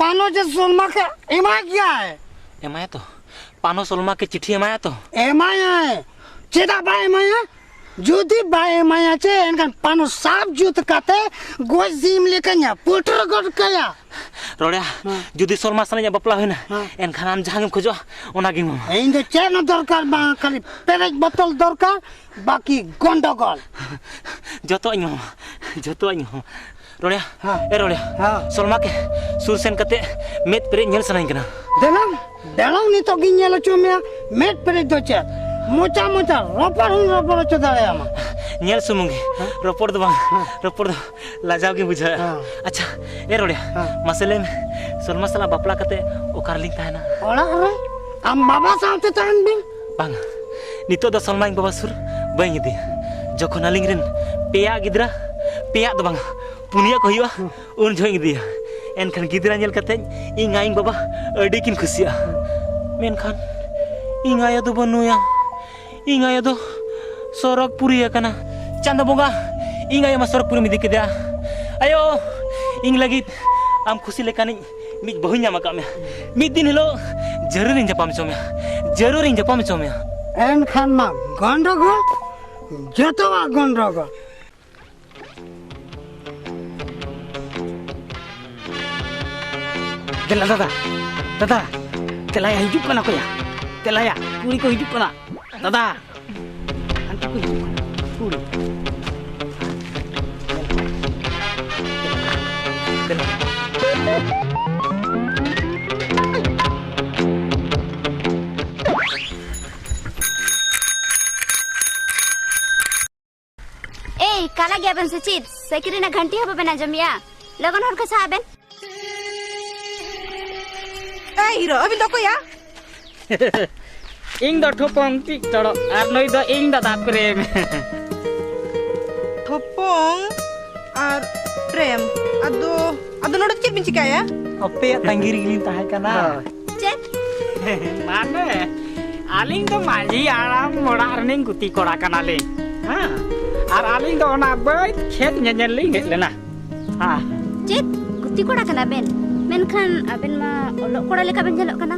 ᱯᱟᱱᱚ ᱡᱮ ᱥᱚᱞᱢᱟ ᱠᱮ ᱮᱢᱟᱭ ᱜᱮᱭᱟᱭ᱾ ᱮᱢᱟᱭᱟ ᱛᱚ? ᱯᱟᱱᱚ ᱥᱚᱞᱢᱟ ᱠᱮ ᱪᱤᱴᱷᱤ ᱮᱢᱟᱭᱟ ᱛᱚ? ᱮᱢᱟᱭᱟᱭ᱾ ᱪᱮᱫᱟᱜ ᱵᱟᱭ ᱮᱢᱟᱭᱟ? ᱡᱩᱫᱤ ᱵᱟᱭ ᱮᱢᱟᱭᱟ ᱪᱮ, ᱮᱱᱠᱷᱟᱱ ᱯᱟᱱᱚ ᱥᱟᱵ ᱡᱩᱛ ᱠᱟᱛᱮ ᱜᱚᱡ ᱥᱤᱢ ᱞᱮᱠᱟᱧ ᱯᱩᱴᱩᱨ ᱜᱚᱫ ᱠᱟᱭᱟ᱾ ᱨᱚᱲᱮᱭᱟ, ᱦᱮᱸ᱾ ᱡᱩᱫᱤ ᱥᱚᱞᱢᱟ ᱥᱟᱞᱟᱜ ᱤᱧᱟᱹᱜ ᱵᱟᱯᱞᱟ ᱦᱩᱭᱱᱟ, ᱦᱮᱸ᱾ ᱮᱱᱠᱷᱟᱱ ᱟᱢ ᱡᱟᱦᱟᱸ ᱜᱮᱢ ᱠᱷᱚᱡᱚᱜᱼᱟ, ᱚᱱᱟ ᱜᱤᱧ ᱮᱢᱟᱢᱟ᱾ ᱤᱧ ᱫᱚ ᱪᱮᱫ ᱦᱚᱸ ᱫᱚᱨᱠᱟᱨ ᱵᱟᱝ, ᱠᱷᱟᱹᱞᱤ ᱯᱮᱨᱮᱡ ᱵᱚᱛᱚᱞ ᱫᱚᱨᱠᱟᱨ, ᱵᱟᱹᱠᱤ ᱜᱚᱱᱰᱚᱜᱳᱞ᱾ ᱡᱚᱛᱚᱣᱟᱜ ᱤᱧ ᱮᱢᱟᱢᱟ, ᱡᱚᱛᱚᱣᱟᱜ ᱤᱧ ᱮᱢᱟᱢᱟ᱾ ᱨᱚᱲᱮᱭᱟ, ᱦᱮᱸ᱾ ᱮ ᱨᱚᱲᱮᱭᱟ, ᱦᱮᱸ᱾ ᱥᱚᱞᱢᱟ ᱠᱮ ᱥᱩᱨ ᱥᱮᱱ ᱠᱟᱛᱮ ᱢᱮᱫ ᱯᱮᱨᱮᱡ ᱧᱮᱞ ᱥᱟᱱᱟᱧ ᱠᱟᱱᱟ᱾ ᱫᱮᱞᱟᱝ, ᱫᱮᱞᱟᱝ ᱱᱤᱛᱚᱜ ᱜᱤᱧ ᱧᱮᱞ ᱦᱚᱪᱚ ᱢᱮᱭᱟ᱾ ᱢᱮᱫ ᱯᱮᱨᱮᱡ ᱫᱚ ᱪᱮᱫ? ᱢᱚᱪᱟ ᱢᱚᱪᱟ ᱨᱚᱯᱚᱲ ᱦᱚᱸᱧ ᱨᱚᱯᱚᱲ ᱦᱚᱪᱚ ᱫᱟᱲᱮᱭᱟᱢᱟ᱾ ᱧᱮᱞ ᱥᱩᱢᱩᱝ ᱜᱮ, ᱦᱮᱸ? ᱨᱚᱯᱚᱲ ᱫᱚ ᱵᱟᱝ, ᱦᱮᱸ᱾ ᱨᱚᱯᱚᱲ ᱫᱚ ᱞᱟᱡᱟᱣ ᱜᱤᱧ ᱵᱩᱡᱷᱟᱹᱣᱮᱫᱼᱟ᱾ ᱦᱮᱸ᱾ ᱟᱪᱪᱷᱟ, ᱮ ᱨᱚᱲᱮᱭᱟ, ᱦᱮᱸ᱾ ᱢᱟᱥᱮ ᱞᱟᱹᱭ ᱢᱮ, ᱥᱚᱞᱢᱟ ᱥᱟᱞᱟᱜ ᱵᱟᱯᱞᱟ ᱠᱟᱛᱮ ᱚᱠᱟ ᱨᱮᱞᱤᱧ ᱛᱟᱦᱮᱱᱟ? ᱚᱲᱟᱜ ᱨᱮ, ᱟᱢ ᱵᱟᱵᱟ ᱥᱟᱶᱛᱮ ᱛᱟᱦᱮᱱ ᱵᱤᱱ᱾ ᱵᱟᱝ, ᱱᱤᱛᱚᱜ ᱫᱚ ᱥᱚᱞᱢᱟ ᱤᱧ ᱵᱟᱵᱟ ᱥᱩᱨ ᱵᱟᱹᱧ ᱤᱫᱤᱭᱟ᱾ ᱡᱚᱠᱷᱚᱱ ᱟᱹᱞᱤᱧ ᱨᱮᱱ ᱯᱮᱭᱟ ᱜᱤᱫᱽᱨᱟᱹ, ᱯᱮᱭᱟ ᱫᱚ ᱵᱟᱝᱟ, ᱯᱩᱱᱭᱟᱹ ᱠᱚ ᱦᱩᱭᱩᱜᱼᱟ, ᱦᱮᱸ᱾ ᱩᱱ ᱡᱚᱦᱚᱜ ᱤᱧ ᱤᱫᱤᱭᱟ᱾ ᱮᱱᱠᱷᱟᱱ ᱜᱤᱫᱽᱨᱟᱹ ᱧᱮᱞ ᱠᱟᱛᱮ ᱤᱧ ᱟᱭᱳ ᱵᱟᱵᱟ ᱟᱹᱰᱤ ᱠᱤᱱ ᱠᱷᱩᱥᱤᱜᱼᱟ᱾ ᱢᱮᱱᱠᱷᱟᱱ ᱤᱧ ᱟᱭᱳ ᱫᱚ ᱵᱟᱹᱱᱩᱭᱟ᱾ ᱤᱧ ᱟᱭᱳ ᱫᱚ ᱥᱚᱨᱚᱜᱽ ᱯᱩᱨᱤ ᱟᱠᱟᱱᱟ᱾ ᱪᱟᱸᱫᱚ ᱵᱚᱸᱜᱟ, ᱤᱧ ᱟᱭᱳ ᱢᱟ ᱥᱚᱨᱚᱜᱽ ᱯᱩᱨᱤᱢ ᱤᱫᱤ ᱠᱮᱫᱮᱭᱟ᱾ ᱟᱭᱳ, ᱤᱧ ᱞᱟᱹᱜᱤᱫ ᱟᱢ ᱠᱷᱩᱥᱤ ᱞᱮᱠᱟᱱᱤᱡ ᱢᱤᱫ ᱵᱟᱹᱦᱩᱧ ᱧᱟᱢ ᱟᱠᱟᱫ ᱢᱮᱭᱟ᱾ ᱢᱤᱫ ᱫᱤᱱ ᱦᱤᱞᱳᱜ ᱡᱷᱟᱹᱨᱤ ᱨᱤᱧ ᱧᱟᱯᱟᱢ ᱦᱚᱪᱚ ᱢᱮᱭᱟ᱾ ᱡᱟᱹᱨᱩᱲᱤᱧ ᱧᱟᱯᱟᱢ ᱦᱚᱪᱚ ᱢᱮᱭᱟ᱾ ᱮᱱᱠᱷᱟᱱ ᱢᱟ ᱜᱚᱱᱰᱚᱜᱳᱞ, ᱡᱚᱛᱚᱣᱟᱜ ᱜᱚᱱᱰᱚᱜᱳᱞ᱾ ᱫᱮᱞᱟ ᱫᱟᱫᱟ, ᱫᱟᱫᱟ, ᱫᱮᱞᱟᱭᱟ, ᱦᱤᱡᱩᱜ ᱠᱟᱱᱟ ᱠᱚᱭᱟ, ᱫᱮᱞᱟᱭᱟ, ᱠᱩᱲᱤ ᱠᱚ ᱦᱤᱡᱩᱜ ᱠᱟᱱᱟ, ᱫᱟᱫᱟ᱾ ᱦᱟᱱᱛᱮ ᱠᱚ ᱦᱤᱡᱩᱜ ᱠᱟᱱᱟ, ᱠᱩᱲᱤ᱾ ᱫᱮᱞᱟ᱾ ᱮᱭ, ᱠᱟᱞᱟ ᱜᱮᱭᱟᱵᱮᱱ ᱥᱮ ᱪᱮᱫ? ᱥᱟᱭᱠᱮᱞ ᱨᱮᱱᱟᱜ ᱜᱷᱟᱱᱴᱤ ᱦᱚᱸ ᱵᱟᱵᱮᱱ ᱟᱸᱡᱚᱢᱮᱜᱼᱟ? ᱞᱚᱜᱚᱱ ᱦᱚᱲ ᱠᱚ ᱥᱟᱦᱟᱜ ᱵᱮᱱ᱾ ᱮᱭ ᱦᱤᱨᱳ, ᱟᱹᱵᱤᱱ ᱫᱚ ᱚᱠᱚᱭᱟ? ᱤᱧ ᱫᱚ ᱴᱷᱚᱯᱚᱝ ᱴᱤᱠ ᱴᱚᱲᱚᱜ, ᱟᱨ ᱱᱩᱭ ᱫᱚ ᱤᱧ ᱫᱟᱫᱟ ᱯᱨᱮᱢ᱾ ᱴᱷᱚᱯᱚᱝ ᱟᱨ ᱯᱨᱮᱢ, ᱟᱫᱚ, ᱟᱫᱚ ᱱᱚᱰᱮ ᱪᱮᱫ ᱵᱤᱱ ᱪᱤᱠᱟᱹᱭᱟ? ᱟᱯᱮᱭᱟᱜ ᱛᱟᱺᱜᱤ ᱨᱮᱜᱮᱞᱤᱧ ᱛᱟᱦᱮᱸ ᱠᱟᱱᱟ᱾ ᱦᱳᱭ᱾ ᱪᱮᱫ? ᱢᱟᱱᱮ, ᱟᱹᱞᱤᱧ ᱫᱚ ᱢᱟᱹᱡᱷᱤ ᱦᱟᱲᱟᱢ ᱚᱲᱟᱜ ᱨᱤᱱᱤᱡ ᱜᱩᱛᱤ ᱠᱚᱲᱟ ᱠᱟᱱᱟᱞᱤᱧ᱾ ᱦᱮᱸ, ᱟᱨ ᱟᱹᱞᱤᱧ ᱫᱚ ᱚᱱᱟ ᱵᱟᱹᱫᱽ ᱠᱷᱮᱛ ᱧᱮᱧᱮᱞ ᱞᱤᱧ ᱦᱮᱡ ᱞᱮᱱᱟ᱾ ᱦᱮᱸ᱾ ᱪᱮᱫ? ᱜᱩᱛᱤ ᱠᱚᱲᱟ ᱠᱟᱱᱟ ᱵᱮᱱ? ᱢᱮᱱᱠᱷᱟᱱ ᱟᱵᱮᱱ ᱢᱟ ᱚᱞᱚᱜ ᱠᱚᱲᱟ ᱞᱮᱠᱟ ᱵᱮᱱ ᱧᱮᱞᱚᱜ ᱠᱟᱱᱟ᱾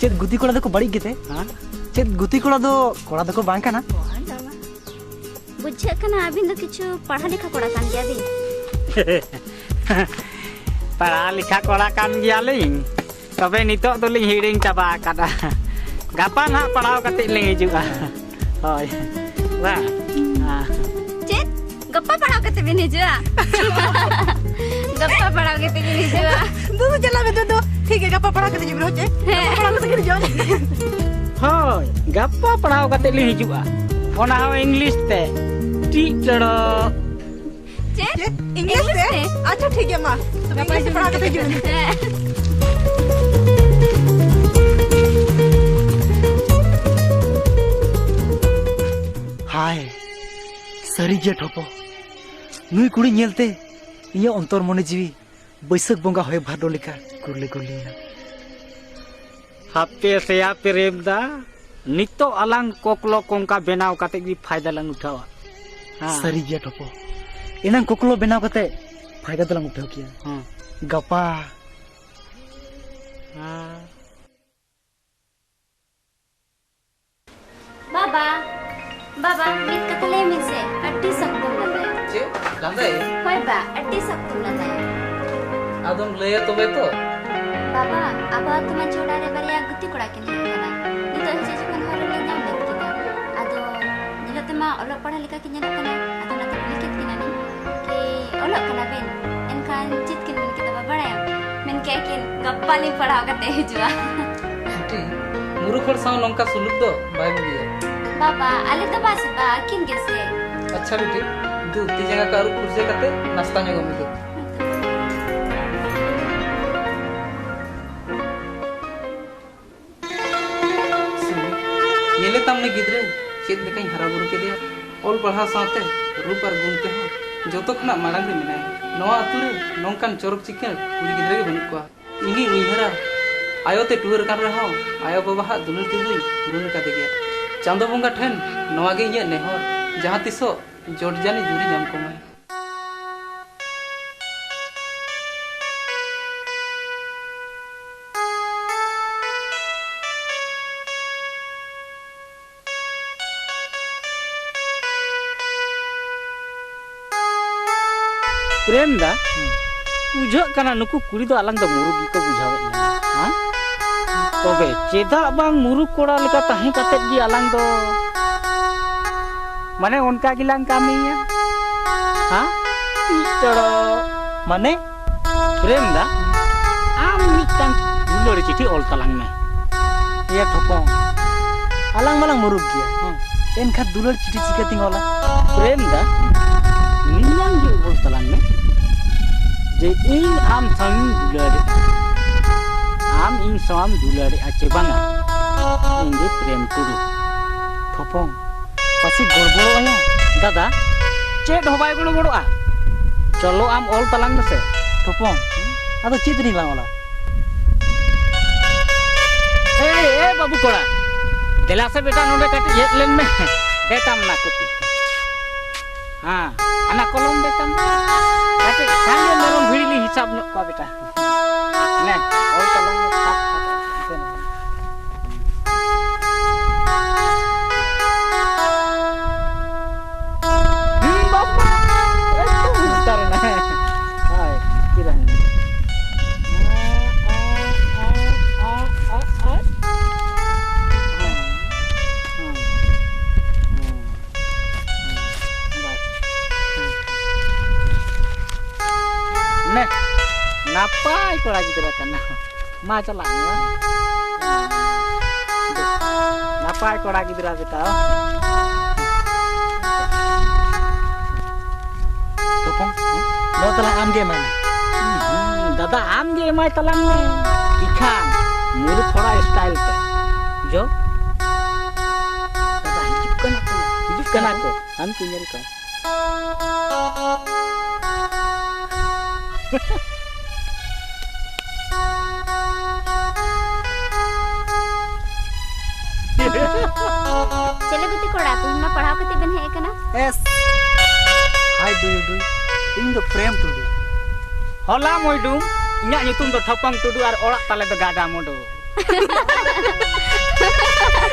ᱪᱮᱫ ᱜᱩᱛᱤ ᱠᱚᱲᱟ ᱫᱚᱠᱚ ᱵᱟᱹᱲᱤᱡ ᱜᱮᱛᱮ? ᱦᱮᱸ? ᱪᱮᱫ ᱜᱩᱛᱤ ᱠᱚᱲᱟ ᱫᱚ ᱠᱚᱲᱟ ᱫᱚᱠᱚ ᱵᱟᱝ ᱠᱟᱱᱟ? ᱵᱩᱡᱷᱟᱹᱜ ᱠᱟᱱᱟ ᱟᱹᱵᱤᱱ ᱫᱚ ᱠᱤᱪᱷᱩ ᱯᱟᱲᱦᱟ ᱞᱮᱠᱷᱟ ᱠᱚᱲᱟ ᱠᱟᱱ ᱜᱮᱭᱟ ᱵᱤᱱ᱾ ᱯᱟᱲᱦᱟ ᱞᱮᱠᱷᱟ ᱠᱚᱲᱟ ᱠᱟᱱ ᱜᱮᱭᱟᱞᱤᱧ, ᱛᱚᱵᱮ ᱱᱤᱛᱚᱜ ᱫᱚᱞᱤᱧ ᱦᱤᱲᱤᱧ ᱪᱟᱵᱟ ᱟᱠᱟᱫᱟ᱾ ᱜᱟᱯᱟ ᱱᱟᱦᱟᱜ ᱯᱟᱲᱦᱟᱣ ᱠᱟᱛᱮ ᱞᱤᱧ ᱦᱤᱡᱩᱜᱼᱟ᱾ ᱦᱳᱭ᱾ ᱵᱟᱝ? ᱪᱮᱫ? ᱜᱟᱯᱟ ᱯᱟᱲᱦᱟᱣ ᱠᱟᱛᱮ ᱵᱤᱱ ᱦᱤᱡᱩᱜᱼᱟ? ᱜᱟᱯᱟ ᱯᱟᱲᱦᱟᱣ ᱠᱟᱛᱮ ᱵᱤᱱ ᱦᱤᱡᱩᱜᱼᱟ? ᱫᱩᱫᱩ, ᱪᱟᱞᱟᱜ ᱢᱮ, ᱫᱩᱫᱩ᱾ ᱴᱷᱤᱠ ᱜᱮᱭᱟ, ᱜᱟᱯᱟ ᱯᱟᱲᱦᱟᱣ ᱠᱟᱛᱮ ᱦᱤᱡᱩᱜ ᱢᱮ, ᱦᱳᱭ ᱪᱮ? ᱦᱮᱸ᱾ ᱜᱟᱯᱟ ᱯᱟᱲᱦᱟᱣ ᱠᱟᱛᱮ ᱦᱤᱡᱩᱜ ᱢᱮ᱾ ᱦᱳᱭ, ᱜᱟᱯᱟ ᱯᱟᱲᱦᱟᱣ ᱠᱟᱛᱮ ᱞᱤᱧ ᱦᱤᱡᱩᱜᱼᱟ᱾ ᱚᱱᱟ ᱦᱚᱸ ᱤᱝᱞᱤᱥ ᱛᱮ᱾ ᱴᱤ ᱴᱚᱲᱚ᱾ ᱪᱮᱫ? ᱪᱮᱫ? ᱤᱝᱞᱤᱥ ᱛᱮ? ᱤᱝᱞᱤᱥ ᱛᱮ? ᱟᱪᱪᱷᱟ, ᱴᱷᱤᱠ ᱜᱮᱭᱟ, ᱢᱟ᱾ ᱛᱚᱵᱮ ᱜᱟᱯᱟ ᱤᱝᱞᱤᱥ ᱛᱮ ᱦᱤᱡᱩᱜ ᱯᱟᱲᱦᱟᱣ ᱠᱟᱛᱮ ᱦᱤᱡᱩᱜ ᱢᱮ᱾ ᱦᱮᱸ᱾ ᱦᱟᱭ, ᱥᱟᱹᱨᱤ ᱜᱮ ᱴᱷᱚᱯᱚ᱾ ᱱᱩᱭ ᱠᱩᱲᱤ ᱧᱮᱞᱛᱮ ᱤᱧᱟᱹᱜ ᱚᱱᱛᱚᱨ ᱢᱚᱱᱮ ᱡᱤᱣᱤ ᱵᱟᱹᱭᱥᱟᱹᱠᱷ ᱵᱚᱸᱜᱟ ᱦᱚᱭ ᱵᱷᱟᱨᱰᱳ ᱞᱮᱠᱟ ᱠᱩᱨᱞᱤ ᱠᱩᱨᱞᱤᱭᱮᱱᱟ᱾ ᱦᱟᱯᱮ ᱥᱮᱭᱟ ᱯᱨᱮᱢ ᱫᱟ, ᱱᱤᱛᱚᱜ ᱟᱞᱟᱝ ᱠᱚᱠᱞᱚ ᱠᱚᱝᱠᱟ ᱵᱮᱱᱟᱣ ᱠᱟᱛᱮ ᱜᱮ ᱯᱷᱟᱭᱫᱟ ᱞᱟᱝ ᱩᱴᱷᱟᱹᱣᱟ᱾ ᱦᱮᱸ᱾ ᱥᱟᱹᱨᱤ ᱜᱮᱭᱟ ᱴᱚᱯᱚ, ᱮᱱᱟᱝ ᱠᱚᱠᱞᱚ ᱵᱮᱱᱟᱣ ᱠᱟᱛᱮ ᱯᱷᱟᱭᱫᱟ ᱫᱚᱞᱟᱝ ᱩᱴᱷᱟᱹᱣ ᱠᱮᱭᱟ᱾ ᱦᱮᱸ᱾ ᱜᱟᱯᱟ᱾ ᱦᱮᱸ᱾ ᱵᱟᱵᱟ, ᱵᱟᱵᱟ, ᱢᱤᱫ ᱠᱟᱛᱷᱟ ᱞᱟᱹᱭ ᱢᱮᱥᱮ, ᱟᱹᱰᱤ ᱥᱚᱠᱛᱚᱢ ᱞᱟᱸᱫᱟᱭᱟ᱾ ᱪᱮᱫ? ᱞᱟᱸᱫᱟᱭᱟ? ᱦᱳᱭ ᱵᱟ, ᱟᱹᱰᱤ ᱥᱚᱠᱛᱚᱢ ᱞᱟᱸᱫᱟᱭᱟ᱾ ᱟᱫᱚᱢ ᱞᱟᱹᱭᱟ ᱛᱚᱵᱮ ᱛᱚ? ᱵᱟᱵᱟ, ᱟᱵᱚ ᱟᱹᱛᱩ ᱢᱟᱹᱡᱷᱤ ᱚᱲᱟᱜ ᱨᱮ ᱵᱟᱨᱭᱟ ᱜᱩᱛᱤ ᱠᱚᱲᱟ ᱠᱤᱱ ᱦᱮᱡ ᱟᱠᱟᱱᱟ᱾ ᱱᱤᱛᱚᱜ ᱦᱤᱡᱩᱜ ᱡᱚᱠᱷᱚᱱ ᱦᱚᱨ ᱨᱮᱞᱮ ᱧᱟᱢ ᱞᱮᱫ ᱠᱤᱱᱟ᱾ ᱟᱫᱚ ᱧᱮᱞᱚᱜ ᱛᱮᱢᱟ ᱚᱞᱚᱜ ᱯᱟᱲᱦᱟᱜ ᱞᱮᱠᱟ ᱠᱤᱱ ᱧᱮᱞᱚᱜ ᱠᱟᱱᱟ᱾ ᱟᱫᱚ ᱚᱱᱟᱛᱮ ᱠᱩᱞᱤ ᱠᱮᱫ ᱠᱤᱱᱟᱞᱤᱧ ᱠᱤ, "ᱚᱞᱚᱜ ᱠᱟᱱᱟ ᱵᱤᱱ?" ᱮᱱᱠᱷᱟᱱ ᱪᱮᱫ ᱠᱤᱱ ᱢᱮᱱ ᱠᱮᱫᱟ ᱵᱟᱵᱟ ᱵᱟᱲᱟᱭᱟᱢ? ᱢᱮᱱ ᱠᱮᱫᱟ ᱠᱤᱱ, "ᱜᱟᱯᱟ ᱞᱤᱧ ᱯᱟᱲᱦᱟᱣ ᱠᱟᱛᱮ ᱦᱤᱡᱩᱜᱼᱟ᱾" ᱵᱤᱴᱤ, ᱢᱩᱨᱩᱠ ᱦᱚᱲ ᱥᱟᱶ ᱱᱚᱝᱠᱟ ᱥᱩᱞᱩᱠ ᱫᱚ ᱵᱟᱭ ᱵᱩᱜᱤᱭᱟ᱾ ᱵᱟᱵᱟ, ᱟᱞᱮ ᱫᱚ ᱵᱟᱝ ᱥᱮ ᱵᱟ, ᱟᱹᱠᱤᱱ ᱜᱮᱥᱮ᱾ ᱟᱪᱪᱷᱟ ᱵᱤᱴᱤ, ᱫᱩ ᱛᱤ ᱡᱟᱸᱜᱟ ᱠᱚ ᱟᱹᱨᱩᱵ ᱯᱷᱩᱨᱪᱟᱹ ᱠᱟᱛᱮ ᱱᱟᱥᱛᱟ ᱧᱚᱜᱚᱜ ᱢᱮ ᱫᱩ᱾ ᱧᱮᱞᱮ ᱛᱟᱢ ᱱᱩᱭ ᱜᱤᱫᱽᱨᱟᱹ, ᱪᱮᱫ ᱞᱮᱠᱟᱧ ᱦᱟᱨᱟ ᱵᱩᱨᱩ ᱠᱮᱫᱮᱭᱟ᱾ ᱚᱞ ᱯᱟᱲᱦᱟᱣ ᱥᱟᱶᱛᱮ ᱨᱩᱯ ᱟᱨ ᱜᱩᱱ ᱛᱮᱦᱚᱸ ᱡᱚᱛᱚ ᱠᱷᱚᱱᱟᱜ ᱢᱟᱲᱟᱝ ᱨᱮ ᱢᱮᱱᱟᱭᱟ᱾ ᱱᱚᱣᱟ ᱟᱹᱛᱩ ᱨᱮ ᱱᱚᱝᱠᱟᱱ ᱪᱚᱨᱚᱠ ᱪᱤᱠᱟᱹᱲ ᱠᱩᱲᱤ ᱜᱤᱫᱽᱨᱟᱹ ᱜᱮ ᱵᱟᱹᱱᱩᱜ ᱠᱚᱣᱟ᱾ ᱤᱧᱤᱧ ᱩᱭᱦᱟᱹᱨᱟ, ᱟᱭᱳ ᱛᱮ ᱴᱩᱣᱟᱹᱨ ᱠᱟᱱ ᱨᱮᱦᱚᱸ ᱟᱭᱳ ᱵᱟᱵᱟ ᱦᱟᱜ ᱫᱩᱞᱟᱹᱲ ᱛᱮᱫᱚᱧ ᱯᱩᱨᱩᱱ ᱠᱟᱫᱮ ᱜᱮᱭᱟ᱾ ᱪᱟᱸᱫᱚ ᱵᱚᱸᱜᱟ ᱴᱷᱮᱱ ᱱᱚᱣᱟ ᱜᱮ ᱤᱧᱟᱹᱜ ᱱᱮᱦᱚᱨ, ᱡᱟᱦᱟᱸ ᱛᱤᱥᱚᱜ ᱡᱚᱴ ᱡᱟᱹᱱᱤ ᱡᱩᱨᱤ ᱧᱟᱢ ᱠᱚᱢᱟᱭ᱾ ᱯᱨᱮᱢ ᱫᱟ, ᱦᱩᱸ᱾ ᱵᱩᱡᱷᱟᱹᱜ ᱠᱟᱱᱟ ᱱᱩᱠᱩ ᱠᱩᱲᱤ ᱫᱚ ᱟᱞᱟᱝ ᱫᱚ ᱢᱩᱨᱩᱠ ᱜᱮᱠᱚ ᱵᱩᱡᱷᱟᱹᱣᱮᱫ ᱞᱟᱝᱟ, ᱦᱮᱸ? ᱛᱚᱵᱮ ᱪᱮᱫᱟᱜ ᱵᱟᱝ ᱢᱩᱨᱩᱠ ᱠᱚᱲᱟ ᱞᱮᱠᱟ ᱛᱟᱦᱮᱸ ᱠᱟᱛᱮᱫ ᱜᱮ ᱟᱞᱟᱝ ᱫᱚ ᱢᱟᱱᱮ ᱚᱱᱠᱟ ᱜᱮᱞᱟᱝ ᱠᱟᱹᱢᱤᱭᱟ? ᱦᱮᱸ? ᱤᱪ ᱪᱚᱲᱚ᱾ ᱢᱟᱱᱮ? ᱯᱨᱮᱢ ᱫᱟ, ᱟᱢ ᱢᱤᱫᱴᱟᱝ ᱫᱩᱞᱟᱹᱲ ᱪᱤᱴᱷᱤ ᱚᱞ ᱛᱟᱞᱟᱝ ᱢᱮ᱾ ᱮᱭᱟ ᱴᱷᱚᱯᱚᱝ, ᱟᱞᱟᱝ ᱢᱟᱞᱟᱝ ᱢᱩᱨᱩᱠ ᱜᱮᱭᱟ, ᱦᱮᱸ, ᱮᱱᱠᱷᱟᱱ ᱫᱩᱞᱟᱹᱲ ᱪᱤᱴᱷᱤ ᱪᱤᱠᱟᱹᱛᱤᱧ ᱚᱞᱟ? ᱯᱨᱮᱢ ᱫᱟ, ᱱᱤᱭᱟᱹᱝ ᱜᱮ ᱚᱞ ᱛᱟᱞᱟᱝ ᱢᱮ ᱡᱮ ᱤᱧ ᱟᱢ ᱥᱟᱶᱤᱧ ᱫᱩᱞᱟᱹᱲᱮᱜᱼᱟ, ᱟᱢ ᱤᱧ ᱥᱟᱶᱮᱢ ᱫᱩᱞᱟᱹᱲᱮᱜᱼᱟ ᱪᱮ ᱵᱟᱝᱟ? ᱤᱧ ᱜᱮ ᱯᱨᱮᱢ ᱴᱩᱰᱩ᱾ ᱴᱷᱚᱯᱚᱝ, ᱯᱟᱪᱮ ᱜᱚᱲᱵᱚᱲᱚᱜ ᱟᱭᱟ᱾ ᱫᱟᱫᱟ, ᱪᱮᱫ ᱦᱚᱸ ᱵᱟᱭ ᱜᱚᱲᱵᱚᱲᱚᱜᱼᱟ᱾ ᱪᱚᱞᱚ ᱟᱢ ᱚᱞ ᱛᱟᱞᱟᱝ ᱢᱮᱥᱮ᱾ ᱴᱷᱚᱯᱚᱝ, ᱟᱫᱚ ᱪᱮᱫ ᱨᱤᱧ ᱞᱟᱝ ᱚᱞᱟ? ᱮ, ᱮ, ᱵᱟᱹᱵᱩ ᱠᱚᱲᱟ, ᱫᱮᱞᱟ ᱥᱮ ᱵᱮᱴᱟ ᱱᱚᱰᱮ ᱠᱟᱹᱴᱤᱡ ᱦᱮᱡ ᱞᱮᱱ ᱢᱮ᱾ ᱫᱮ ᱛᱟᱢ ᱱᱟ ᱠᱚᱯᱤ᱾ ᱦᱮᱸ, ᱦᱟᱱᱟ ᱠᱚᱞᱚᱢ ᱫᱮ ᱛᱟᱢ᱾ ᱠᱟᱹᱴᱤᱡ ᱥᱟᱸᱜᱮ ᱢᱮᱨᱚᱢ ᱵᱷᱤᱲᱤ ᱞᱤᱧ ᱦᱤᱥᱟᱵ ᱧᱚᱜ ᱠᱚᱣᱟ ᱵᱮᱴᱟ᱾ ᱱᱮ, ᱚᱞ ᱛᱟᱞᱟᱝ ᱢᱮ, ᱥᱟᱵ ᱠᱟᱛᱮ᱾ ᱱᱮ, ᱱᱟᱯᱟᱭ ᱠᱚᱲᱟ ᱜᱤᱫᱽᱨᱟᱹ ᱠᱟᱱᱟ᱾ ᱢᱟ ᱪᱟᱞᱟᱜ ᱢᱮ᱾ ᱱᱟᱯᱟᱭ ᱠᱚᱲᱟ ᱜᱤᱫᱽᱨᱟᱹ ᱵᱮᱴᱟ᱾ ᱛᱚᱯᱚᱱ, ᱱᱚᱣᱟ ᱛᱟᱞᱟᱝ ᱟᱢ ᱜᱮ ᱮᱢᱟᱭ ᱢᱮ᱾ ᱦᱩᱸ, ᱫᱟᱫᱟ, ᱟᱢ ᱜᱮ ᱮᱢᱟᱭ ᱛᱟᱞᱟᱝ ᱢᱮ᱾ ᱤᱠᱷᱟᱱ ᱢᱩᱨᱩᱠ ᱦᱚᱲᱟᱜ style ᱛᱮ᱾ ᱡᱚ? ᱫᱟᱫᱟ, ᱦᱤᱡᱩᱜ ᱠᱟᱱᱟ ᱠᱚ᱾ ᱦᱤᱡᱩᱜ ᱠᱟᱱᱟ ᱠᱚ᱾ ᱟᱢ ᱠᱚ ᱧᱮᱞ ᱠᱚᱢ᱾ ᱪᱮᱞᱮ ᱵᱤᱴᱤ ᱠᱚᱲᱟ, ᱛᱮᱦᱮᱧ ᱢᱟ ᱯᱟᱲᱦᱟᱣ ᱠᱟᱛᱮ ᱵᱮᱱ ᱦᱮᱡ ᱟᱠᱟᱱᱟ? Yes. Hi, do you do? ᱤᱧ ᱫᱚ ᱯᱨᱮᱢ ᱴᱩᱰᱩ᱾ ᱦᱚᱞᱟ ᱢᱚᱭᱰᱩ, ᱤᱧᱟᱜ ᱧᱩᱛᱩᱢ ᱫᱚ ᱴᱷᱚᱯᱚᱝ ᱴᱩᱰᱩ ᱟᱨ ᱚᱲᱟᱜ ᱛᱟᱞᱮ ᱫᱚ ᱜᱟᱰᱟ ᱢᱩᱰᱩ᱾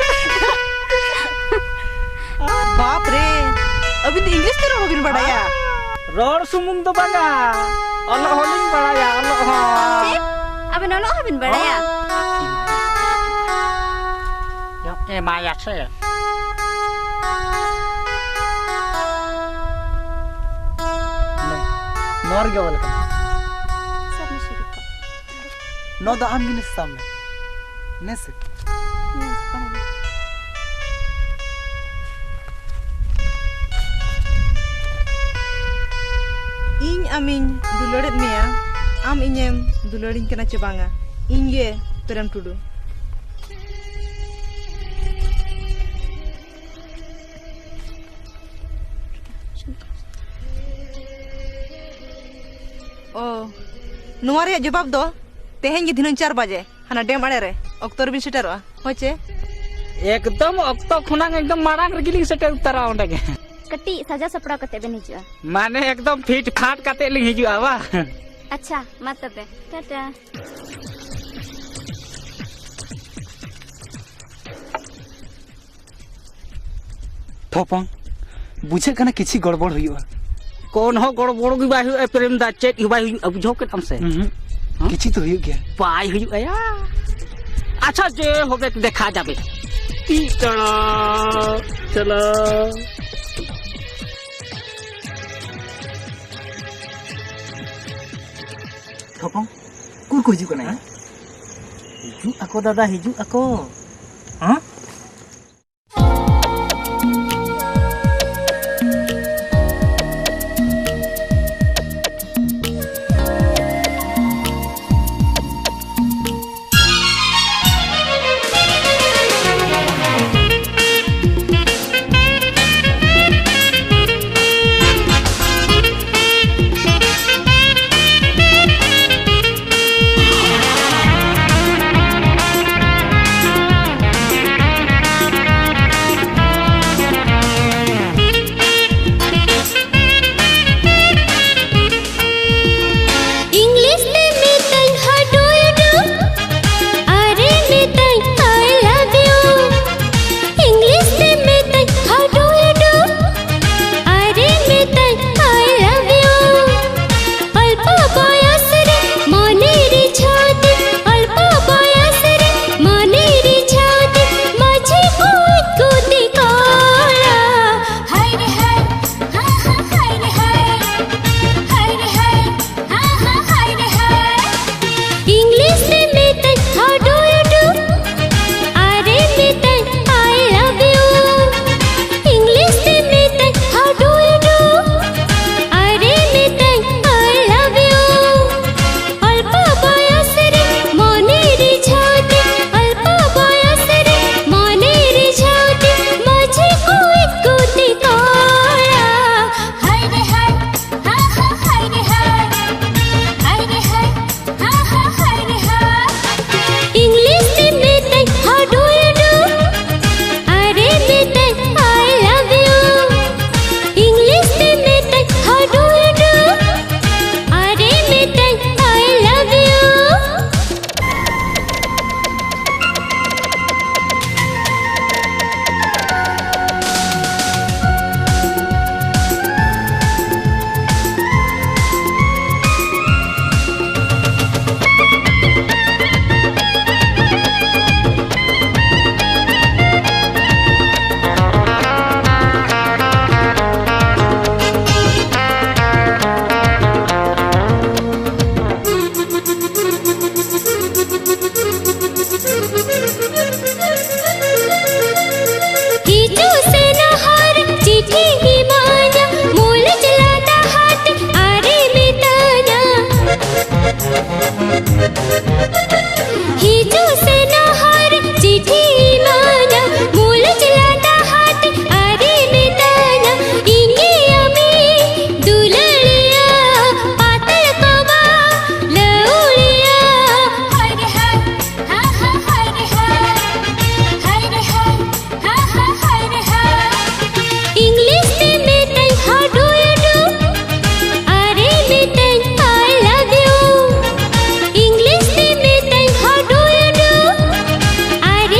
ᱵᱟᱯ ᱨᱮ, ᱟᱹᱵᱤᱱ ᱫᱚ ᱤᱝᱞᱤᱥ ᱛᱮ ᱨᱚᱲ ᱦᱚᱸᱵᱤᱱ ᱵᱟᱰᱟᱭᱟ? ᱨᱚᱲ ᱥᱩᱢᱩᱝ ᱫᱚ ᱵᱟᱝᱟ, ᱚᱞᱚᱜ ᱦᱚᱸᱞᱤᱧ ᱵᱟᱲᱟᱭᱟ, ᱚᱞᱚᱜ ᱦᱚᱸ᱾ ᱪᱮᱫ? ᱟᱵᱮᱱ ᱚᱞᱚᱜ ᱦᱚᱸᱵᱤᱱ ᱵᱟᱲᱟᱭᱟ? ᱮᱢᱟᱭᱟ ᱥᱮ᱾ ᱱᱚᱣᱟ ᱨᱮᱜᱮ ᱚᱞ ᱟᱠᱟᱱᱟ᱾ ᱥᱟᱵ ᱢᱮ ᱥᱤᱨᱤᱯᱟ᱾ ᱱᱚᱣᱟ ᱫᱚ ᱟᱢ ᱜᱮ ᱥᱟᱵ ᱢᱮ᱾ ᱱᱮᱥᱮ᱾ ᱤᱧ ᱟᱢᱤᱧ ᱫᱩᱞᱟᱹᱲᱮᱫ ᱢᱮᱭᱟ, ᱟᱢ ᱤᱧᱮᱢ ᱫᱩᱞᱟᱹᱲᱤᱧ ᱠᱟᱱᱟ ᱪᱮ ᱵᱟᱝᱟ? ᱤᱧ ᱜᱮ ᱯᱨᱮᱢ ᱴᱩᱰᱩ᱾ ᱚ, ᱱᱚᱣᱟ ᱨᱮᱭᱟᱜ ᱡᱚᱵᱟᱵ ᱫᱚ ᱛᱮᱦᱮᱧ ᱜᱮ ᱫᱷᱤᱱᱟᱹᱝ ᱪᱟᱨ ᱵᱟᱡᱮ ᱦᱟᱱᱟ ᱰᱮᱢ ᱟᱲᱮ ᱨᱮ ᱚᱠᱛᱚ ᱨᱮᱵᱤᱱ ᱥᱮᱴᱮᱨᱚᱜᱼᱟ, ᱦᱳᱭ ᱪᱮ? ᱮᱠᱫᱚᱢ ᱚᱠᱛᱚ ᱠᱷᱚᱱᱟᱜ ᱮᱠᱫᱚᱢ ᱢᱟᱲᱟᱝ ᱨᱮᱜᱮ ᱞᱤᱧ ᱥᱮᱴᱮᱨ ᱩᱛᱟᱹᱨᱟ ᱚᱸᱰᱮ ᱜᱮ᱾ ᱠᱟᱹᱴᱤᱡ ᱥᱟᱡᱟᱣ ᱥᱟᱯᱲᱟᱣ ᱠᱟᱛᱮ ᱵᱮᱱ ᱦᱤᱡᱩᱜᱼᱟ᱾ ᱢᱟᱱᱮ ᱮᱠᱫᱚᱢ ᱯᱷᱤᱴ ᱯᱷᱟᱴ ᱠᱟᱛᱮ ᱞᱤᱧ ᱦᱤᱡᱩᱜᱼᱟ, ᱵᱟᱝ? ᱟᱪᱪᱷᱟ, ᱢᱟ ᱛᱚᱵᱮ, ᱴᱟᱴᱟ᱾ ᱛᱷᱚᱯᱚᱝ, ᱵᱩᱡᱷᱟᱹᱜ ᱠᱟᱱᱟ ᱠᱤᱪᱷᱤ ᱜᱚᱲᱵᱚᱲ ᱦᱩᱭᱩᱜᱼᱟ᱾ ᱠᱳᱱᱳ ᱜᱚᱲᱵᱚᱲ ᱜᱮ ᱵᱟᱭ ᱦᱩᱭᱩᱜᱼᱟ, ᱯᱨᱮᱢ ᱫᱟ, ᱪᱮᱫ ᱦᱚᱸ ᱵᱟᱭ ᱦᱩᱭᱩᱜᱼᱟ, ᱵᱩᱡᱷᱟᱹᱣ ᱠᱮᱫᱟᱢ ᱥᱮ? ᱩᱸᱦᱩᱸ᱾ ᱦᱮᱸ? ᱠᱤᱪᱷᱤ ᱛᱚ ᱦᱩᱭᱩᱜ ᱜᱮᱭᱟ᱾ ᱵᱟᱭ ᱦᱩᱭᱩᱜᱼᱟ ᱭᱟ᱾ ᱟᱪᱪᱷᱟ, ᱡᱮ ᱦᱳᱵᱮ, ᱫᱮᱠᱷᱟ ᱡᱟᱵᱮ᱾ ᱴᱤ ᱴᱟᱲᱟ, ᱪᱟᱞᱟ᱾ ᱴᱷᱚᱯᱚᱝ, ᱩᱠᱩᱨ ᱠᱚ ᱦᱤᱡᱩᱜ ᱠᱟᱱᱟ ᱭᱟ? ᱦᱤᱡᱩᱜ ᱟᱠᱚ ᱫᱟᱫᱟ, ᱦᱤᱡᱩᱜ ᱟᱠᱚ᱾ ᱦᱮᱸ?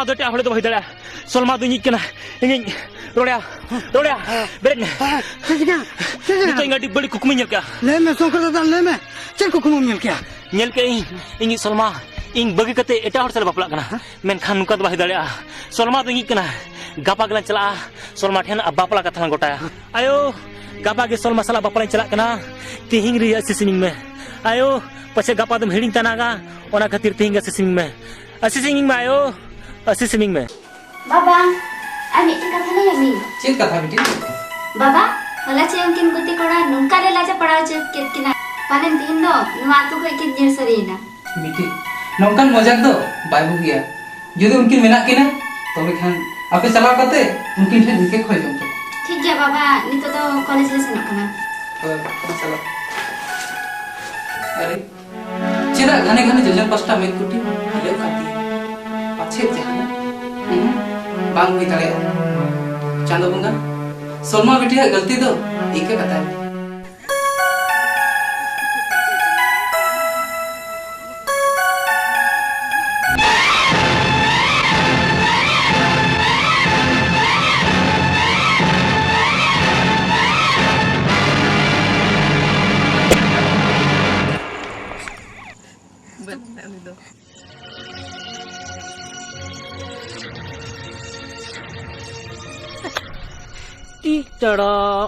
ᱟᱫᱚ ᱮᱴᱟᱜ ᱦᱚᱲ ᱫᱚ ᱵᱟᱭ ᱫᱟᱲᱮᱭᱟᱜᱼᱟ᱾ ᱥᱚᱞᱢᱟ ᱫᱚ ᱤᱧᱤᱡ ᱠᱟᱱᱟ᱾ ᱤᱧᱤᱡ ᱨᱚᱲᱮᱭᱟ, ᱨᱚᱲᱮᱭᱟ, ᱵᱮᱨᱮᱫ ᱢᱮ᱾ ᱦᱮᱸ, ᱪᱮᱫ ᱪᱤᱠᱟᱹ? ᱪᱮᱫ ᱪᱤᱠᱟᱹ? ᱱᱤᱛᱚᱜ ᱤᱧ ᱟᱹᱰᱤ ᱵᱟᱹᱲᱤᱡ ᱠᱩᱠᱢᱩᱧ ᱧᱮᱞ ᱠᱮᱜᱼᱟ᱾ ᱞᱟᱹᱭ ᱢᱮ ᱥᱚᱝᱠᱚᱨ ᱫᱟᱫᱟ, ᱞᱟᱹᱭ ᱢᱮ, ᱪᱮᱫ ᱠᱩᱠᱢᱩᱢ ᱧᱮᱞ ᱠᱮᱜᱼᱟ? ᱧᱮᱞ ᱠᱮᱜ ᱟᱹᱧ, ᱤᱧᱤᱡ ᱥᱚᱞᱢᱟ ᱤᱧ ᱵᱟᱹᱜᱤ ᱠᱟᱛᱮ ᱮᱴᱟᱜ ᱦᱚᱲ ᱥᱟᱞᱟᱜ ᱵᱟᱯᱞᱟᱜ ᱠᱟᱱᱟ᱾ ᱢᱮᱱᱠᱷᱟᱱ ᱱᱚᱝᱠᱟ ᱫᱚ ᱵᱟᱭ ᱦᱩᱭ ᱫᱟᱲᱮᱭᱟᱜᱼᱟ᱾ ᱥᱚᱞᱢᱟ ᱫᱚ ᱤᱧᱤᱡ ᱠᱟᱱᱟ᱾ ᱜᱟᱯᱟ ᱜᱮᱞᱟᱝ ᱪᱟᱞᱟᱜᱼᱟ ᱥᱚᱞᱢᱟ ᱴᱷᱮᱱ ᱟᱨ ᱵᱟᱯᱞᱟ ᱠᱟᱛᱷᱟ ᱞᱟᱝ ᱜᱚᱴᱟᱭᱟ᱾ ᱟᱭᱳ, ᱜᱟᱯᱟ ᱜᱮ ᱥᱚᱞᱢᱟ ᱥᱟᱞᱟᱜ ᱵᱟᱯᱞᱟᱧ ᱪᱟᱞᱟᱜ ᱠᱟᱱᱟ᱾ ᱛᱤᱦᱤᱧ ᱨᱮ ᱟᱹᱥᱤᱥᱤᱧ ᱢᱮ᱾ ᱟᱭᱳ, ᱯᱟᱪᱷᱮ ᱜᱟᱯᱟ ᱫᱚᱢ ᱦᱤᱲᱤᱧ ᱛᱟᱱᱟᱜᱟ, ᱚᱱᱟ ᱠᱷᱟᱹᱛᱤᱨ ᱛᱤᱦᱤᱧ ᱜᱮ ᱟᱹᱥᱤᱥᱤᱧ ᱢᱮ᱾ ᱟᱹᱥᱤᱥᱤᱧ ᱢᱮ ᱟᱭᱳ, ᱟᱹᱥᱤᱥᱤᱧ ᱢᱮ᱾ ᱵᱟᱵᱟ, ᱟᱨ ᱢᱤᱫᱴᱮᱱ ᱠᱟᱛᱷᱟ ᱞᱟᱹᱭ ᱟᱹᱢᱤᱧ᱾ ᱪᱮᱫ ᱠᱟᱛᱷᱟ ᱵᱤᱴᱤ? ᱵᱟᱵᱟ, ᱦᱚᱞᱟ ᱪᱮᱫ ᱩᱱᱠᱤᱱ ᱜᱟᱛᱮ ᱠᱚᱲᱟ ᱱᱚᱝᱠᱟ ᱞᱮ ᱞᱟᱡᱟ ᱯᱟᱲᱟᱣ ᱦᱚᱪᱚ ᱠᱮᱫ ᱠᱤᱱᱟ᱾ ᱯᱟᱞᱮᱱ ᱛᱤᱦᱤᱧ ᱫᱚ ᱱᱚᱣᱟ ᱟᱹᱛᱩ ᱠᱷᱚᱱ ᱠᱤᱱ ᱧᱤᱨ ᱥᱟᱹᱨᱤᱭᱮᱱᱟ᱾ ᱵᱤᱴᱤ, ᱱᱚᱝᱠᱟᱱ ᱢᱚᱡᱟᱠ ᱫᱚ ᱵᱟᱭ ᱵᱩᱜᱤᱭᱟ᱾ ᱡᱩᱫᱤ ᱩᱱᱠᱤᱱ ᱢᱮᱱᱟᱜ ᱠᱤᱱᱟ, ᱛᱚᱵᱮ ᱠᱷᱟᱱ ᱟᱯᱮ ᱪᱟᱞᱟᱣ ᱠᱟᱛᱮ ᱩᱱᱠᱤᱱ ᱴᱷᱮᱱ ᱵᱷᱤᱠᱟᱹ ᱠᱷᱚᱭ ᱡᱚᱝ ᱯᱮ᱾ ᱴᱷᱤᱠ ᱜᱮᱭᱟ ᱵᱟᱵᱟ, ᱱᱤᱛᱚᱜ ᱫᱚ ᱠᱚᱞᱮᱡᱽ ᱞᱮ ᱥᱮᱱᱚᱜ ᱠᱟᱱᱟ᱾ ᱦᱳᱭ, ᱪᱟᱞᱟᱜ᱾ ᱟᱨᱮ, ᱪᱮᱫᱟᱜ ᱜᱷᱟᱱᱮ ᱜᱷᱟᱱᱮ ᱡᱚᱡᱚᱢ ᱯᱟᱥᱴᱟ ᱢᱮᱫ ᱠᱩᱴᱤ ᱦᱤᱞᱟᱹᱜ ᱠᱟᱱ ᱛᱤᱧᱟ? ᱯᱟᱪᱷᱮᱫ ᱡᱟᱦᱟᱱᱟᱜ? ᱦᱩᱸ, ᱵᱟᱝ ᱦᱩᱭ ᱫᱟᱲᱮᱭᱟᱜᱼᱟ᱾ ᱪᱟᱸᱫᱚ ᱵᱚᱸᱜᱟ, ᱥᱚᱞᱢᱟ ᱵᱤᱴᱤᱭᱟᱜ ᱜᱟᱹᱞᱛᱤ ᱫᱚ ᱤᱠᱟᱹ ᱠᱟᱛᱟᱭ ᱢᱮ᱾ ᱴᱤ ᱴᱟᱲᱟ᱾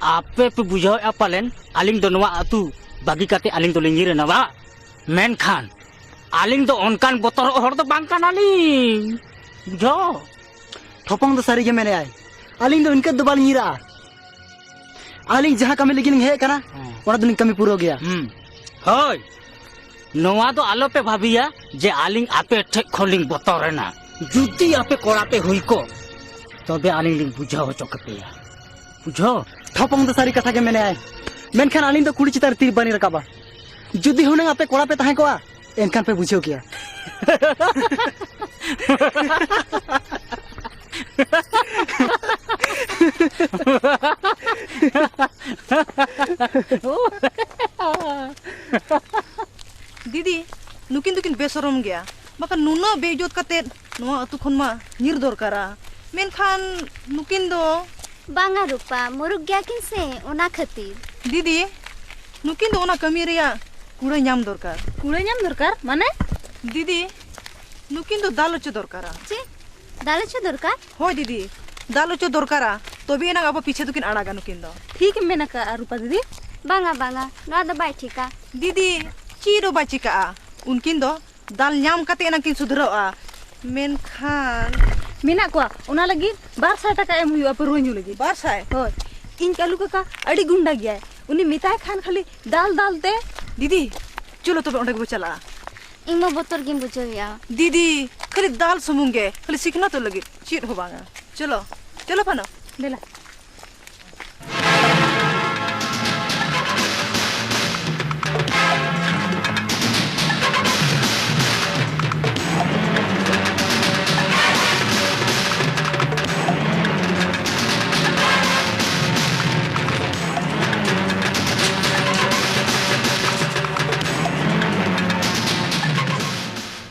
ᱟᱯᱮ ᱯᱮ ᱵᱩᱡᱷᱟᱹᱣᱮᱫᱼᱟ ᱯᱟᱞᱮᱱ, ᱟᱹᱞᱤᱧ ᱫᱚ ᱱᱚᱣᱟ ᱟᱹᱛᱩ ᱵᱟᱹᱜᱤ ᱠᱟᱛᱮ ᱟᱹᱞᱤᱧ ᱫᱚᱞᱤᱧ ᱧᱤᱨ ᱮᱱᱟ ᱵᱟ? ᱢᱮᱱᱠᱷᱟᱱ ᱟᱹᱞᱤᱧ ᱫᱚ ᱚᱱᱠᱟᱱ ᱵᱚᱛᱚᱨᱚᱜ ᱦᱚᱲ ᱫᱚ ᱵᱟᱝ ᱠᱟᱱᱟᱞᱤᱧ, ᱵᱩᱡᱷᱟᱹᱣ? ᱴᱷᱚᱯᱚᱝ ᱫᱚ ᱥᱟᱹᱨᱤ ᱜᱮ ᱢᱮᱱᱮᱫᱼᱟᱭ, ᱟᱹᱞᱤᱧ ᱫᱚ ᱤᱱᱠᱟᱹ ᱫᱚ ᱵᱟᱹᱞᱤᱧ ᱧᱤᱨᱟᱜᱼᱟ᱾ ᱟᱹᱞᱤᱧ ᱡᱟᱦᱟᱸ ᱠᱟᱹᱢᱤ ᱞᱟᱹᱜᱤᱫ ᱞᱤᱧ ᱦᱮᱡ ᱟᱠᱟᱱᱟ, ᱦᱮᱸ᱾ ᱚᱱᱟ ᱫᱚᱞᱤᱧ ᱠᱟᱹᱢᱤ ᱯᱩᱨᱟᱹᱣ ᱜᱮᱭᱟ᱾ ᱦᱩᱸ, ᱦᱳᱭ, ᱱᱚᱣᱟ ᱫᱚ ᱟᱞᱚᱯᱮ ᱵᱷᱟᱹᱵᱤᱭᱟ ᱡᱮ ᱟᱹᱞᱤᱧ ᱟᱯᱮ ᱴᱷᱮᱡ ᱠᱷᱚᱱ ᱞᱤᱧ ᱵᱚᱛᱚᱨᱮᱱᱟ᱾ ᱡᱩᱫᱤ ᱟᱯᱮ ᱠᱚᱲᱟ ᱯᱮ ᱦᱩᱭ ᱠᱚᱜ, ᱛᱚᱵᱮ ᱟᱹᱞᱤᱧ ᱞᱤᱧ ᱵᱩᱡᱷᱟᱹᱣ ᱦᱚᱪᱚ ᱠᱮᱯᱮᱭᱟ, ᱵᱩᱡᱷᱟᱹᱣ? ᱴᱷᱚᱯᱚᱝ ᱫᱚ ᱥᱟᱹᱨᱤ ᱠᱟᱛᱷᱟ ᱜᱮ ᱢᱮᱱᱮᱫᱼᱟᱭ, ᱢᱮᱱᱠᱷᱟᱱ ᱟᱹᱞᱤᱧ ᱫᱚ ᱠᱩᱲᱤ ᱪᱮᱛᱟᱱ ᱨᱮ ᱛᱤ ᱵᱟᱹᱞᱤᱧ ᱨᱟᱠᱟᱵᱟ᱾ ᱡᱩᱫᱤ ᱦᱩᱱᱟᱹᱝ ᱟᱯᱮ ᱠᱚᱲᱟ ᱯᱮ ᱛᱟᱦᱮᱸ ᱠᱚᱜᱼᱟ, ᱮᱱᱠᱷᱟᱱ ᱯᱮ ᱵᱩᱡᱷᱟᱹᱣ ᱠᱮᱭᱟ᱾ ᱫᱤᱫᱤ, ᱱᱩᱠᱤᱱ ᱫᱚᱠᱤᱱ ᱵᱮᱥᱚᱨᱚᱢ ᱜᱮᱭᱟ᱾ ᱵᱟᱠᱷᱟᱱ ᱱᱩᱱᱟᱹᱜ ᱵᱮᱤᱡᱽᱡᱚᱛ ᱠᱟᱛᱮᱫ ᱱᱚᱣᱟ ᱟᱹᱛᱩ ᱠᱷᱚᱱ ᱢᱟ ᱧᱤᱨ ᱫᱚᱨᱠᱟᱨᱟ᱾ ᱢᱮᱱᱠᱷᱟᱱ ᱱᱩᱠᱤᱱ ᱫᱚ ᱵᱟᱝᱟ ᱨᱩᱯᱟ, ᱢᱩᱨᱩᱠ ᱜᱮᱭᱟ ᱠᱤᱱ ᱥᱮ, ᱚᱱᱟ ᱠᱷᱟᱹᱛᱤᱨ᱾ ᱫᱤᱫᱤ, ᱱᱩᱠᱤᱱ ᱫᱚ ᱚᱱᱟ ᱠᱟᱹᱢᱤ ᱨᱮᱭᱟᱜ ᱠᱩᱲᱟᱹᱭ ᱧᱟᱢ ᱫᱚᱨᱠᱟᱨ᱾ ᱠᱩᱲᱟᱹᱭ ᱧᱟᱢ ᱫᱚᱨᱠᱟᱨ? ᱢᱟᱱᱮ? ᱫᱤᱫᱤ, ᱱᱩᱠᱤᱱ ᱫᱚ ᱫᱟᱞ ᱦᱚᱪᱚ ᱫᱚᱨᱠᱟᱨᱟ᱾ ᱪᱮᱫ? ᱫᱟᱞ ᱦᱚᱪᱚ ᱫᱚᱨᱠᱟᱨ? ᱦᱳᱭ ᱫᱤᱫᱤ, ᱫᱟᱞ ᱦᱚᱪᱚ ᱫᱚᱨᱠᱟᱨᱟ, ᱛᱚᱵᱮ ᱮᱱᱟᱝ ᱟᱵᱚ ᱯᱤᱪᱷᱮ ᱫᱚᱠᱤᱱ ᱟᱲᱟᱜᱟ ᱱᱩᱠᱤᱱ ᱫᱚ᱾ ᱴᱷᱤᱠ ᱮᱢ ᱢᱮᱱ ᱟᱠᱟᱫᱼᱟ ᱨᱩᱯᱟ ᱫᱤᱫᱤ᱾ ᱵᱟᱝᱟ, ᱵᱟᱝᱟ, ᱱᱚᱣᱟ ᱫᱚ ᱵᱟᱭ ᱴᱷᱤᱠᱟ᱾ ᱫᱤᱫᱤ, ᱪᱮᱫ ᱦᱚᱸ ᱵᱟᱭ ᱪᱤᱠᱟᱹᱜᱼᱟ᱾ ᱩᱱᱠᱤᱱ ᱫᱚ ᱫᱟᱞ ᱧᱟᱢ ᱠᱟᱛᱮ ᱮᱱᱟᱝ ᱠᱤᱱ ᱥᱩᱫᱷᱨᱟᱹᱜᱼᱟ᱾ ᱢᱮᱱᱠᱷᱟᱱ ᱢᱮᱱᱟᱜ ᱠᱚᱣᱟ, ᱚᱱᱟ ᱞᱟᱹᱜᱤᱫ ᱵᱟᱨ ᱥᱟᱭ ᱴᱟᱠᱟ ᱮᱢ ᱦᱩᱭᱩᱜᱼᱟ ᱯᱟᱹᱨᱣᱟᱹ ᱧᱩ ᱞᱟᱹᱜᱤᱫ᱾ ᱵᱟᱨ ᱥᱟᱭ? ᱦᱳᱭ, ᱤᱧ ᱠᱟᱞᱩ ᱠᱟᱠᱟ ᱟᱹᱰᱤ ᱜᱩᱱᱰᱟ ᱜᱮᱭᱟᱭ, ᱩᱱᱤ ᱢᱮᱛᱟᱭ ᱠᱷᱟᱱ ᱠᱷᱟᱹᱞᱤ ᱫᱟᱞ ᱫᱟᱞ ᱛᱮ᱾ ᱫᱤᱫᱤ, ᱪᱚᱞᱚ ᱛᱚᱵᱮ ᱚᱸᱰᱮ ᱜᱮᱵᱚ ᱪᱟᱞᱟᱜᱼᱟ᱾ ᱤᱧ ᱢᱟ ᱵᱚᱛᱚᱨ ᱜᱤᱧ ᱵᱩᱡᱷᱟᱹᱣᱮᱫᱼᱟ᱾ ᱫᱤᱫᱤ, ᱠᱷᱟᱹᱞᱤ ᱫᱟᱞ ᱥᱩᱢᱩᱝ ᱜᱮ, ᱠᱷᱟᱹᱞᱤ ᱥᱤᱠᱷᱱᱟᱹᱛᱚᱜ ᱞᱟᱹᱜᱤᱫ, ᱪᱮᱫ ᱦᱚᱸ ᱵᱟᱝᱟ᱾ ᱪᱚᱞᱚ, ᱪᱚᱞᱚ ᱯᱷᱟᱱᱟ᱾ ᱫᱮᱞᱟ᱾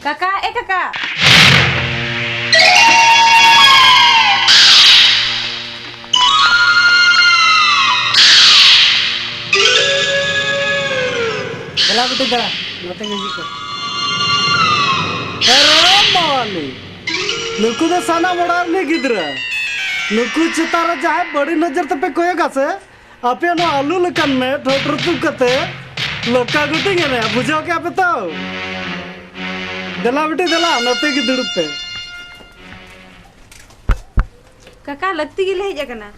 ᱠᱟᱠᱟ, ᱮ ᱠᱟᱠᱟ᱾ ᱫᱮᱞᱟ ᱵᱤᱴᱤ, ᱫᱮᱞᱟ, ᱱᱚᱛᱮ ᱜᱮ ᱦᱤᱡᱩᱜ ᱯᱮ᱾ ᱟᱨᱮ ᱢᱟᱣᱟᱞᱤ, ᱱᱩᱠᱩ ᱫᱚ ᱥᱟᱱᱟᱢ ᱚᱲᱟᱜ ᱨᱤᱱᱤᱡ ᱜᱤᱫᱽᱨᱟᱹ᱾ ᱱᱩᱠᱩ ᱪᱮᱛᱟᱱ ᱨᱮ ᱡᱟᱦᱟᱸᱭ ᱵᱟᱹᱲᱤᱡ ᱱᱚᱡᱚᱨ ᱛᱮᱯᱮ ᱠᱚᱭᱚᱜᱟ ᱥᱮ, ᱟᱯᱮ ᱱᱚᱣᱟ ᱟᱹᱞᱩ ᱞᱮᱠᱟᱱ ᱢᱮᱫ ᱴᱷᱚᱴ ᱨᱩᱯᱩᱜ ᱠᱟᱛᱮ ᱞᱚᱠᱟ ᱜᱩᱴᱤ ᱧᱮᱞᱮᱭᱟ, ᱵᱩᱡᱷᱟᱹᱣ ᱠᱮᱜᱼᱟ ᱯᱮ ᱛᱚ? ᱫᱮᱞᱟ ᱵᱤᱴᱤ ᱫᱮᱞᱟ, ᱱᱚᱛᱮ ᱜᱮ ᱫᱩᱲᱩᱵ ᱯᱮ᱾ ᱠᱟᱠᱟ, ᱞᱟᱹᱠᱛᱤ ᱜᱮᱞᱮ ᱦᱮᱡ ᱟᱠᱟᱱᱟ᱾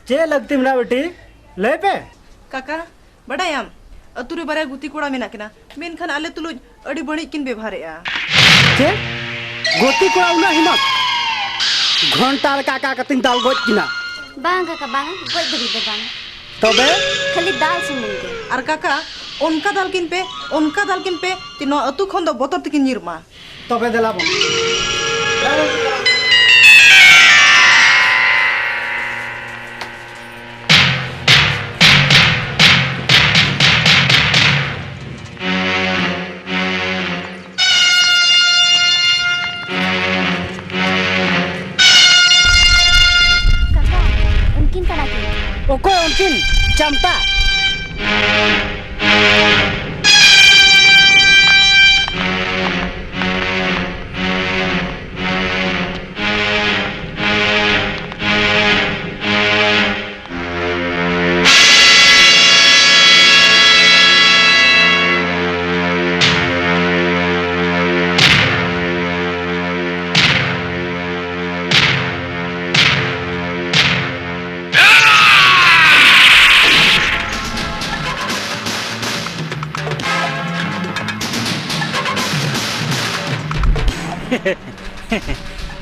ᱪᱮᱫ ᱞᱟᱹᱠᱛᱤ ᱢᱮᱱᱟᱜᱼᱟ ᱵᱤᱴᱤ? ᱞᱟᱹᱭ ᱯᱮ᱾ ᱠᱟᱠᱟ, ᱵᱟᱰᱟᱭᱟᱢ, ᱟᱹᱛᱩ ᱨᱮ ᱵᱟᱨᱭᱟ ᱜᱩᱛᱤ ᱠᱚᱲᱟ ᱢᱮᱱᱟᱜ ᱠᱤᱱᱟ, ᱢᱮᱱᱠᱷᱟᱱ ᱟᱞᱮ ᱛᱩᱞᱩᱡ ᱟᱹᱰᱤ ᱵᱟᱹᱲᱤᱡ ᱠᱤᱱ ᱵᱮᱵᱚᱦᱟᱨᱮᱜᱼᱟ᱾ ᱪᱮᱫ? ᱜᱩᱛᱤ ᱠᱚᱲᱟ ᱩᱱᱟᱹᱜ ᱦᱤᱢᱚᱛ? ᱜᱷᱚᱱᱴᱟ ᱞᱮᱠᱟ ᱟᱠᱟ ᱠᱟᱛᱮᱧ ᱫᱟᱞ ᱜᱚᱡ ᱠᱤᱱᱟ᱾ ᱵᱟᱝ ᱠᱟᱠᱟ, ᱵᱟᱝ, ᱜᱚᱡ ᱫᱷᱟᱹᱵᱤᱡ ᱫᱚ ᱵᱟᱝ᱾ ᱛᱚᱵᱮ? ᱠᱷᱟᱹᱞᱤ ᱫᱟᱞ ᱥᱩᱢᱩᱝ ᱜᱮ᱾ ᱟᱨ ᱠᱟᱠᱟ, ᱚᱱᱠᱟ ᱫᱟᱞ ᱠᱤᱱ ᱯᱮ, ᱚᱱᱠᱟ ᱫᱟᱞ ᱠᱤᱱ ᱯᱮ, ᱡᱮ ᱱᱚᱣᱟ ᱟᱹᱛᱩ ᱠᱷᱚᱱ ᱫᱚ ᱵᱚᱛᱚᱨ ᱛᱮᱠᱤᱱ ᱧᱤᱨ ᱢᱟ᱾ ᱛᱚᱵᱮ ᱫᱮᱞᱟ ᱵᱚᱱ᱾ ᱪᱟᱢᱴᱟ᱾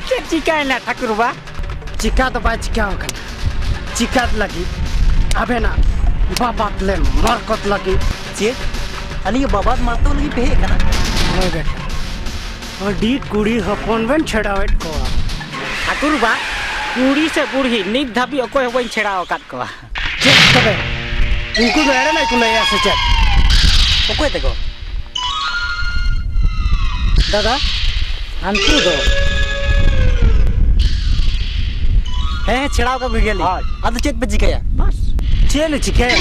ᱪᱮᱫ ᱪᱤᱠᱟᱹᱭᱮᱱᱟ ᱴᱷᱟᱹᱠᱩᱨ ᱵᱟ? ᱪᱤᱠᱟ ᱫᱚ ᱵᱟᱭ ᱪᱤᱠᱟᱣ ᱟᱠᱟᱱᱟ᱾ ᱪᱤᱠᱟᱹᱛ ᱞᱟᱹᱜᱤᱫ ᱟᱵᱮᱱᱟᱜ ᱵᱟᱵᱟᱛ ᱞᱮ ᱢᱟᱨᱠᱚᱛ ᱞᱟᱹᱜᱤᱫ᱾ ᱪᱮᱫ? ᱟᱹᱞᱤᱧ ᱵᱟᱵᱟᱛ ᱢᱟᱨᱠᱚᱛ ᱞᱟᱹᱜᱤᱫ ᱯᱮ ᱦᱮᱡ ᱟᱠᱟᱱᱟ? ᱦᱳᱭ ᱵᱮᱴᱟ, ᱟᱹᱰᱤ ᱠᱩᱲᱤ ᱦᱚᱯᱚᱱ ᱵᱮᱱ ᱪᱷᱮᱲᱟᱣᱮᱫ ᱠᱚᱣᱟ᱾ ᱴᱷᱟᱹᱠᱩᱨ ᱵᱟ, ᱠᱩᱲᱤ ᱥᱮ ᱵᱩᱲᱦᱤ ᱱᱤᱛ ᱫᱷᱟᱹᱵᱤᱡ ᱚᱠᱚᱭ ᱦᱚᱸ ᱵᱟᱹᱧ ᱪᱷᱮᱲᱟᱣ ᱟᱠᱟᱫ ᱠᱚᱣᱟ᱾ ᱪᱮᱫ ᱛᱚᱵᱮ? ᱩᱱᱠᱩ ᱫᱚ ᱮᱲᱮ ᱞᱟᱹᱭ ᱠᱚ ᱞᱟᱹᱭᱟ ᱥᱮ ᱪᱮᱫ? ᱚᱠᱚᱭ ᱛᱮᱠᱚ? ᱫᱟᱫᱟ, ᱦᱟᱱᱠᱩ ᱫᱚ᱾ ᱦᱮᱸ, ᱦᱮᱸ, ᱪᱷᱮᱲᱟᱣ ᱠᱟᱜ ᱠᱚᱜᱮᱭᱟᱞᱤᱧ᱾ ᱦᱳᱭ᱾ ᱟᱫᱚ ᱪᱮᱫ ᱯᱮ ᱪᱤᱠᱟᱹᱭᱟ? ᱵᱟᱥ᱾ ᱪᱮᱫ ᱞᱮ ᱪᱤᱠᱟᱹᱭᱟ?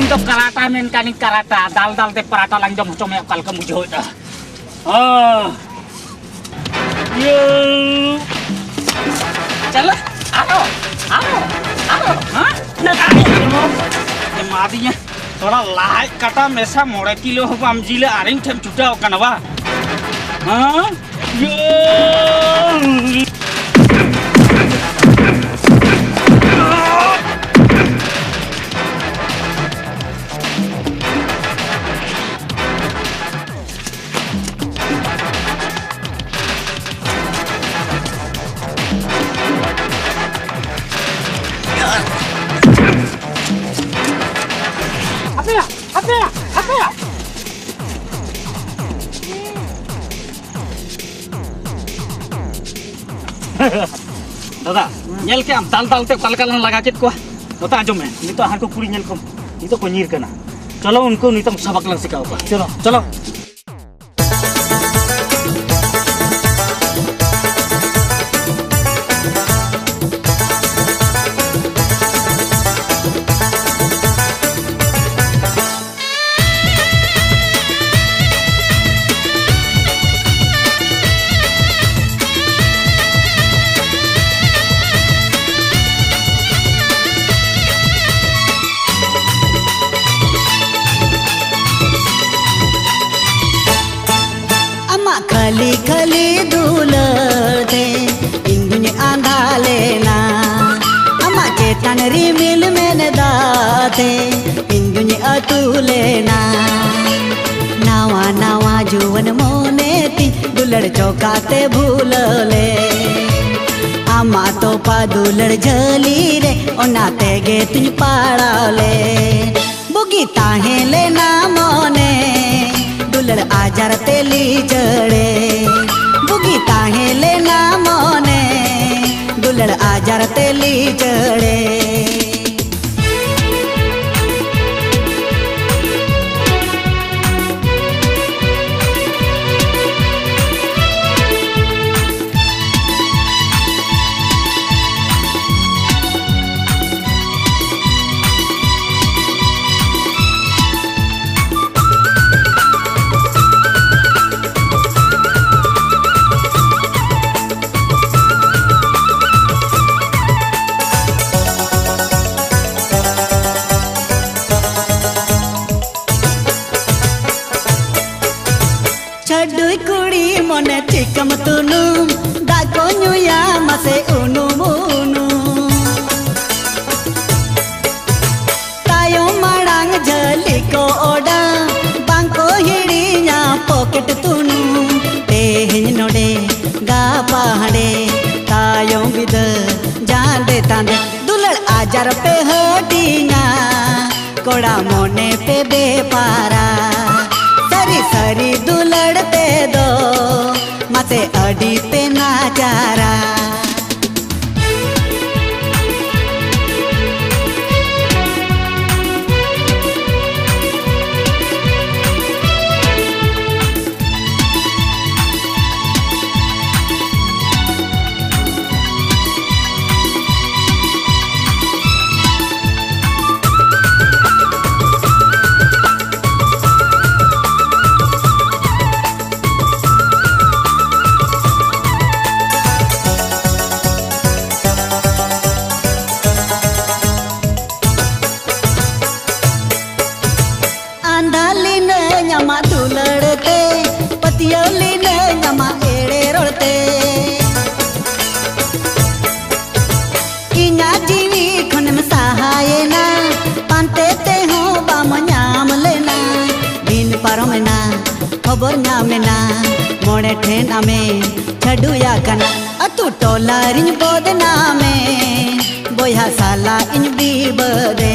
ᱛᱚ ᱠᱟᱨᱟᱴᱟ ᱢᱮᱱ ᱠᱟᱹᱱᱤᱧ ᱠᱟᱨᱟᱴᱟ, ᱫᱟᱞ ᱫᱟᱞ ᱛᱮ ᱯᱟᱨᱟᱴᱟ ᱞᱟᱝ ᱡᱚᱢ ᱦᱚᱪᱚ ᱢᱮᱭᱟ, ᱚᱠᱟ ᱞᱮᱠᱟᱢ ᱵᱩᱡᱷᱟᱹᱣᱮᱫᱼᱟ? ᱦᱮᱸ᱾ ᱤᱭᱟᱹ᱾ ᱪᱟᱞᱟ, ᱟᱨᱚ, ᱟᱨᱚ, ᱟᱨᱚ, ᱦᱮᱸ? ᱮᱢᱟᱫᱤᱧᱟ᱾ ᱛᱷᱚᱲᱟ ᱞᱟᱡ ᱠᱟᱴᱟ ᱢᱮᱥᱟ ᱢᱚᱬᱮ ᱠᱤᱞᱳ ᱦᱚᱸ ᱵᱟᱢ ᱡᱤᱞᱟ, ᱟᱨ ᱤᱧ ᱴᱷᱮᱱ ᱪᱷᱩᱴᱟᱹᱣ ᱠᱟᱱᱟ ᱵᱟ? ᱦᱮᱸ? ᱤᱭᱟᱹ᱾ ᱦᱟᱯᱮᱭᱟ, ᱦᱟᱯᱮᱭᱟ, ᱦᱟᱯᱮᱭᱟ᱾ ᱫᱟᱫᱟ, ᱧᱮᱞ ᱠᱮᱜ ᱟᱢ ᱫᱟᱞ ᱫᱟᱞ ᱛᱮ ᱚᱠᱟ ᱞᱮᱠᱟ ᱞᱟᱝ ᱞᱟᱜᱟ ᱠᱮᱫ ᱠᱚᱣᱟ? ᱱᱚᱛᱮ ᱟᱸᱡᱚᱢ ᱢᱮ, ᱱᱤᱛᱚᱜ ᱦᱟᱱᱠᱩ ᱠᱩᱲᱤ ᱧᱮᱞ ᱠᱚᱢ, ᱱᱤᱛᱚᱜ ᱠᱚ ᱧᱤᱨ ᱠᱟᱱᱟ᱾ ᱪᱚᱞᱚ ᱩᱱᱠᱩ ᱱᱤᱛᱚᱜ ᱥᱟᱵᱟᱠ ᱞᱟᱝ ᱥᱤᱠᱟᱣ ᱠᱚᱣᱟ᱾ ᱪᱚᱞᱚ, ᱪᱚᱞᱚ᱾ ᱟᱢᱟᱜ ᱠᱷᱟᱹᱞᱤ ᱠᱷᱟᱹᱞᱤ ᱫᱩᱞᱟᱹᱲ ᱛᱮ ᱤᱧ ᱫᱩᱧ ᱟᱸᱫᱷᱟ ᱞᱮᱱᱟ᱾ ᱟᱢᱟᱜ ᱪᱮᱛᱟᱱ ᱨᱤᱢᱤᱞ ᱢᱮᱱ ᱫᱟᱜ ᱛᱮ ᱤᱧ ᱫᱩᱧ ᱟᱹᱛᱩ ᱞᱮᱱᱟ᱾ ᱱᱟᱣᱟ ᱱᱟᱣᱟ ᱡᱩᱣᱟᱹᱱ ᱢᱚᱱᱮ ᱛᱤᱧ ᱫᱩᱞᱟᱹᱲ ᱪᱚᱠᱟᱛᱮ ᱵᱷᱩᱞᱟᱹᱣ ᱞᱮ᱾ ᱟᱢᱟᱜ ᱛᱚᱯᱟ ᱫᱩᱞᱟᱹᱲ ᱡᱷᱟᱹᱞᱤ ᱨᱮ ᱚᱱᱟ ᱛᱮᱜᱮ ᱛᱤᱧ ᱯᱟᱲᱟᱣ ᱞᱮ᱾ ᱵᱩᱜᱤ ᱛᱟᱦᱮᱸ ᱞᱮᱱᱟ ᱢᱚᱱᱮ ᱫᱩᱞᱟᱹᱲ ᱟᱡᱟᱨ ᱛᱮ ᱞᱤᱪᱟᱹᱲᱮ᱾ ᱵᱩᱜᱤ ᱛᱟᱦᱮᱸ ᱞᱮᱱᱟ ᱢᱚᱱᱮ ᱫᱩᱞᱟᱹᱲ ᱟᱡᱟᱨ ᱛᱮ ᱞᱤᱪᱟᱹᱲᱮ᱾ ᱪᱤᱠᱟᱹᱢ ᱛᱩᱱᱩᱢ ᱫᱟᱜ ᱠᱚ ᱧᱩᱭᱟ, ᱢᱟᱥᱮ ᱩᱱᱩᱢ ᱩᱱᱩᱢ᱾ ᱛᱟᱭᱚᱢ ᱢᱟᱲᱟᱝ ᱡᱷᱟᱹᱞᱤ ᱠᱚ ᱚᱰᱟ, ᱵᱟᱝ ᱠᱚ ᱦᱤᱲᱤᱧᱟ ᱯᱚᱠᱮᱴ ᱛᱩᱱᱩᱢ᱾ ᱛᱮᱦᱮᱧ ᱱᱚᱰᱮ, ᱜᱟᱯᱟ ᱦᱟᱸᱰᱮ, ᱛᱟᱭᱚᱢ ᱵᱤᱫᱟᱹ ᱡᱟᱸᱫᱮ ᱛᱟᱸᱫᱮ᱾ ᱫᱩᱞᱟᱹᱲ ᱟᱡᱟᱨ ᱯᱮ ᱦᱟᱹᱴᱤᱧᱟ, ᱠᱚᱲᱟ ᱢᱚᱱᱮ ᱯᱮ ᱵᱮᱯᱟᱨᱟ᱾ ᱥᱟᱹᱨᱤ ᱥᱟᱹᱨᱤ ᱫᱩᱞᱟᱹᱲ ᱛᱮᱫᱚ ᱢᱟᱥᱮ ᱟᱹᱰᱤ ᱯᱮ ᱱᱟᱪᱟᱨᱟ᱾ ᱟᱸᱫᱷᱟ ᱞᱤᱱᱟᱹᱧ ᱟᱢᱟᱜ ᱫᱩᱞᱟᱹᱲ ᱛᱮ, ᱯᱟᱹᱛᱭᱟᱹᱣ ᱞᱤᱱᱟᱹᱧ ᱟᱢᱟᱜ ᱮᱲᱮ ᱨᱚᱲ ᱛᱮ᱾ ᱤᱧᱟᱜ ᱡᱤᱣᱤ ᱠᱷᱚᱱᱮᱢ ᱥᱟᱦᱟᱭᱮᱱᱟ, ᱯᱟᱱᱛᱮ ᱛᱮᱦᱚᱸ ᱵᱟᱢ ᱧᱟᱢ ᱞᱮᱱᱟ᱾ ᱫᱤᱱ ᱯᱟᱨᱚᱢᱮᱱᱟ, ᱠᱷᱚᱵᱚᱨ ᱧᱟᱢᱮᱱᱟ, ᱢᱚᱬᱮ ᱴᱷᱮᱱ ᱟᱢᱮ ᱪᱷᱟᱹᱰᱩᱭᱟ ᱠᱟᱱᱟ᱾ ᱟᱹᱛᱩ ᱴᱚᱞᱟ ᱨᱤᱧ ᱵᱚᱫᱱᱟᱢᱮ, ᱵᱚᱭᱦᱟ ᱥᱟᱞᱟ ᱤᱧ ᱵᱤᱵᱟᱹᱫᱮ᱾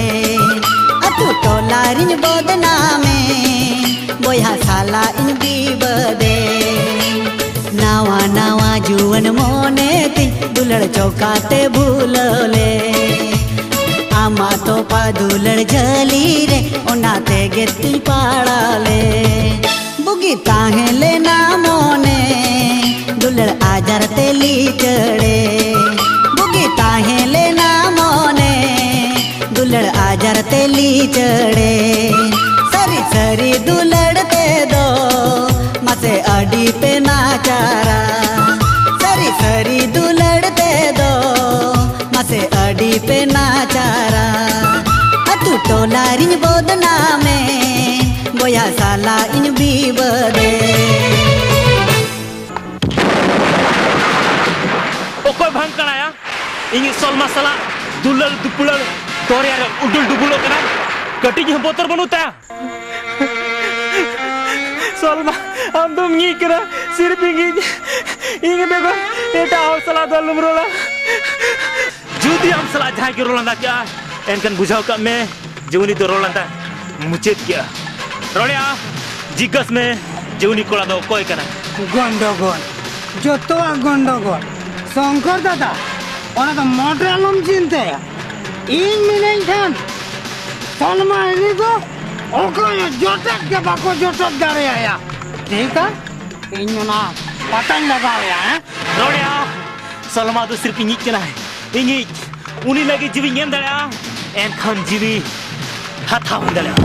ᱟᱹᱛᱩ ᱴᱚᱞᱟ ᱨᱤᱧ ᱵᱚᱫᱱᱟᱢᱮ, ᱵᱚᱭᱦᱟ ᱥᱟᱞᱟ ᱤᱧ ᱵᱤᱵᱟᱹᱫᱮ᱾ ᱱᱟᱣᱟ ᱱᱟᱣᱟ ᱡᱩᱣᱟᱹᱱ ᱢᱚᱱᱮ ᱛᱤᱧ ᱫᱩᱞᱟᱹᱲ ᱪᱚᱠᱟᱛᱮ ᱵᱷᱩᱞᱟᱹᱣ ᱞᱮ᱾ ᱟᱢᱟᱜ ᱛᱚᱯᱟ ᱫᱩᱞᱟᱹᱲ ᱡᱷᱟᱹᱞᱤ ᱨᱮ, ᱚᱱᱟ ᱛᱮᱜᱮ ᱛᱤᱧ ᱯᱟᱲᱟᱣ ᱞᱮ᱾ ᱵᱩᱜᱤ ᱛᱟᱦᱮᱸ ᱞᱮᱱᱟ ᱢᱚᱱᱮ, ᱫᱩᱞᱟᱹᱲ ᱟᱡᱟᱨ ᱛᱮ ᱞᱤᱪᱟᱹᱲᱮ᱾ ᱵᱩᱜᱤ ᱛᱟᱦᱮᱸ ᱞᱮᱱᱟ ᱢᱚᱱᱮ, ᱫᱩᱞᱟᱹᱲ ᱟᱡᱟᱨ ᱛᱮ ᱞᱤᱪᱟᱹᱲᱮ᱾ ᱥᱟᱹᱨᱤ ᱥᱟᱹᱨᱤ ᱫᱩᱞᱟᱹᱲ ᱛᱮᱫᱚ ᱢᱟᱥᱮ ᱟᱹᱰᱤ ᱯᱮ ᱱᱟᱪᱟᱨᱟ᱾ ᱥᱟᱹᱨᱤ ᱥᱟᱹᱨᱤ ᱫᱩᱞᱟᱹᱲ ᱛᱮᱫᱚ ᱢᱟᱥᱮ ᱟᱹᱰᱤ ᱯᱮ ᱱᱟᱪᱟᱨᱟ᱾ ᱟᱹᱛᱩ ᱴᱚᱞᱟ ᱨᱤᱧ ᱵᱚᱫᱱᱟᱢᱮ, ᱵᱚᱭᱦᱟ ᱥᱟᱞᱟ ᱤᱧ ᱵᱤᱵᱟᱹᱫᱮ᱾ ᱤᱧ ᱥᱚᱞᱢᱟ ᱥᱟᱞᱟᱜ ᱫᱩᱞᱟᱹᱲ ᱫᱩᱯᱩᱞᱟᱹᱲ ᱫᱚᱨᱭᱟ ᱨᱮ ᱩᱰᱩᱞ ᱰᱩᱵᱩᱞᱚᱜ ᱠᱟᱱᱟ᱾ ᱠᱟᱹᱴᱤᱡ ᱦᱚᱸ ᱵᱚᱛᱚᱨ ᱵᱟᱹᱱᱩᱜ ᱛᱟᱭᱟ᱾ ᱥᱚᱞᱢᱟ, ᱟᱢ ᱫᱚᱢ ᱤᱧᱤᱡ ᱠᱟᱱᱟ, ᱥᱤᱨᱯ ᱤᱧᱤᱡ᱾ ᱤᱧ ᱵᱮᱜᱚᱨ ᱮᱴᱟᱜ ᱦᱚᱲ ᱥᱟᱞᱟᱜ ᱫᱚ ᱟᱞᱚᱢ ᱨᱚᱲᱟ᱾ ᱡᱩᱫᱤ ᱟᱢ ᱥᱟᱞᱟᱜ ᱡᱟᱦᱟᱸᱭ ᱜᱮ ᱨᱚᱲ ᱞᱟᱸᱫᱟ ᱠᱮᱜᱼᱟ, ᱮᱱᱠᱷᱟᱱ ᱵᱩᱡᱷᱟᱹᱣ ᱠᱟᱜ ᱢᱮ ᱡᱮ ᱩᱱᱤ ᱫᱚ ᱨᱚᱲ ᱞᱟᱸᱫᱟ ᱢᱩᱪᱟᱹᱫ ᱠᱮᱜᱼᱟ᱾ ᱨᱚᱲᱮᱭᱟ, ᱡᱤᱜᱽᱜᱟᱥ ᱢᱮ ᱡᱮ ᱩᱱᱤ ᱠᱚᱲᱟ ᱫᱚ ᱚᱠᱚᱭ ᱠᱟᱱᱟ? ᱜᱚᱱᱰᱚᱜᱳᱞ, ᱡᱚᱛᱚᱣᱟᱜ ᱜᱚᱱᱰᱚᱜᱳᱞ᱾ ᱥᱚᱝᱠᱚᱨ ᱫᱟᱫᱟ, ᱚᱱᱟ ᱫᱚ ᱢᱚᱴ ᱟᱞᱚᱢ ᱪᱤᱱᱛᱟᱹᱭᱟ᱾ ᱤᱧ ᱢᱤᱱᱟᱹᱧ ᱠᱷᱟᱱ ᱥᱚᱞᱢᱟ ᱦᱤᱞᱤ ᱫᱚ ᱚᱠᱚᱭ ᱦᱚᱸ ᱡᱚᱴᱮᱫ ᱜᱮ ᱵᱟᱠᱚ ᱡᱚᱴᱮᱫ ᱫᱟᱲᱮᱭᱟᱭᱟ᱾ ᱴᱷᱤᱠᱟ? ᱤᱧ ᱚᱱᱟ ᱯᱟᱛᱟᱧ ᱞᱟᱜᱟᱣᱮᱭᱟ, ᱦᱮᱸ? ᱨᱚᱲᱮᱭᱟ, ᱥᱚᱞᱢᱟ ᱫᱚ ᱥᱤᱨᱯ ᱤᱧᱤᱡ ᱠᱟᱱᱟᱭ᱾ ᱤᱧᱤᱡ᱾ ᱩᱱᱤ ᱞᱟᱹᱜᱤᱫ ᱡᱤᱣᱤᱧ ᱮᱢ ᱫᱟᱲᱮᱭᱟᱜᱼᱟ, ᱮᱱᱠᱷᱟᱱ ᱡᱤᱣᱤ ᱦᱟᱛᱟᱣ ᱦᱚᱸᱧ ᱫᱟᱲᱮᱭᱟᱜᱼᱟ᱾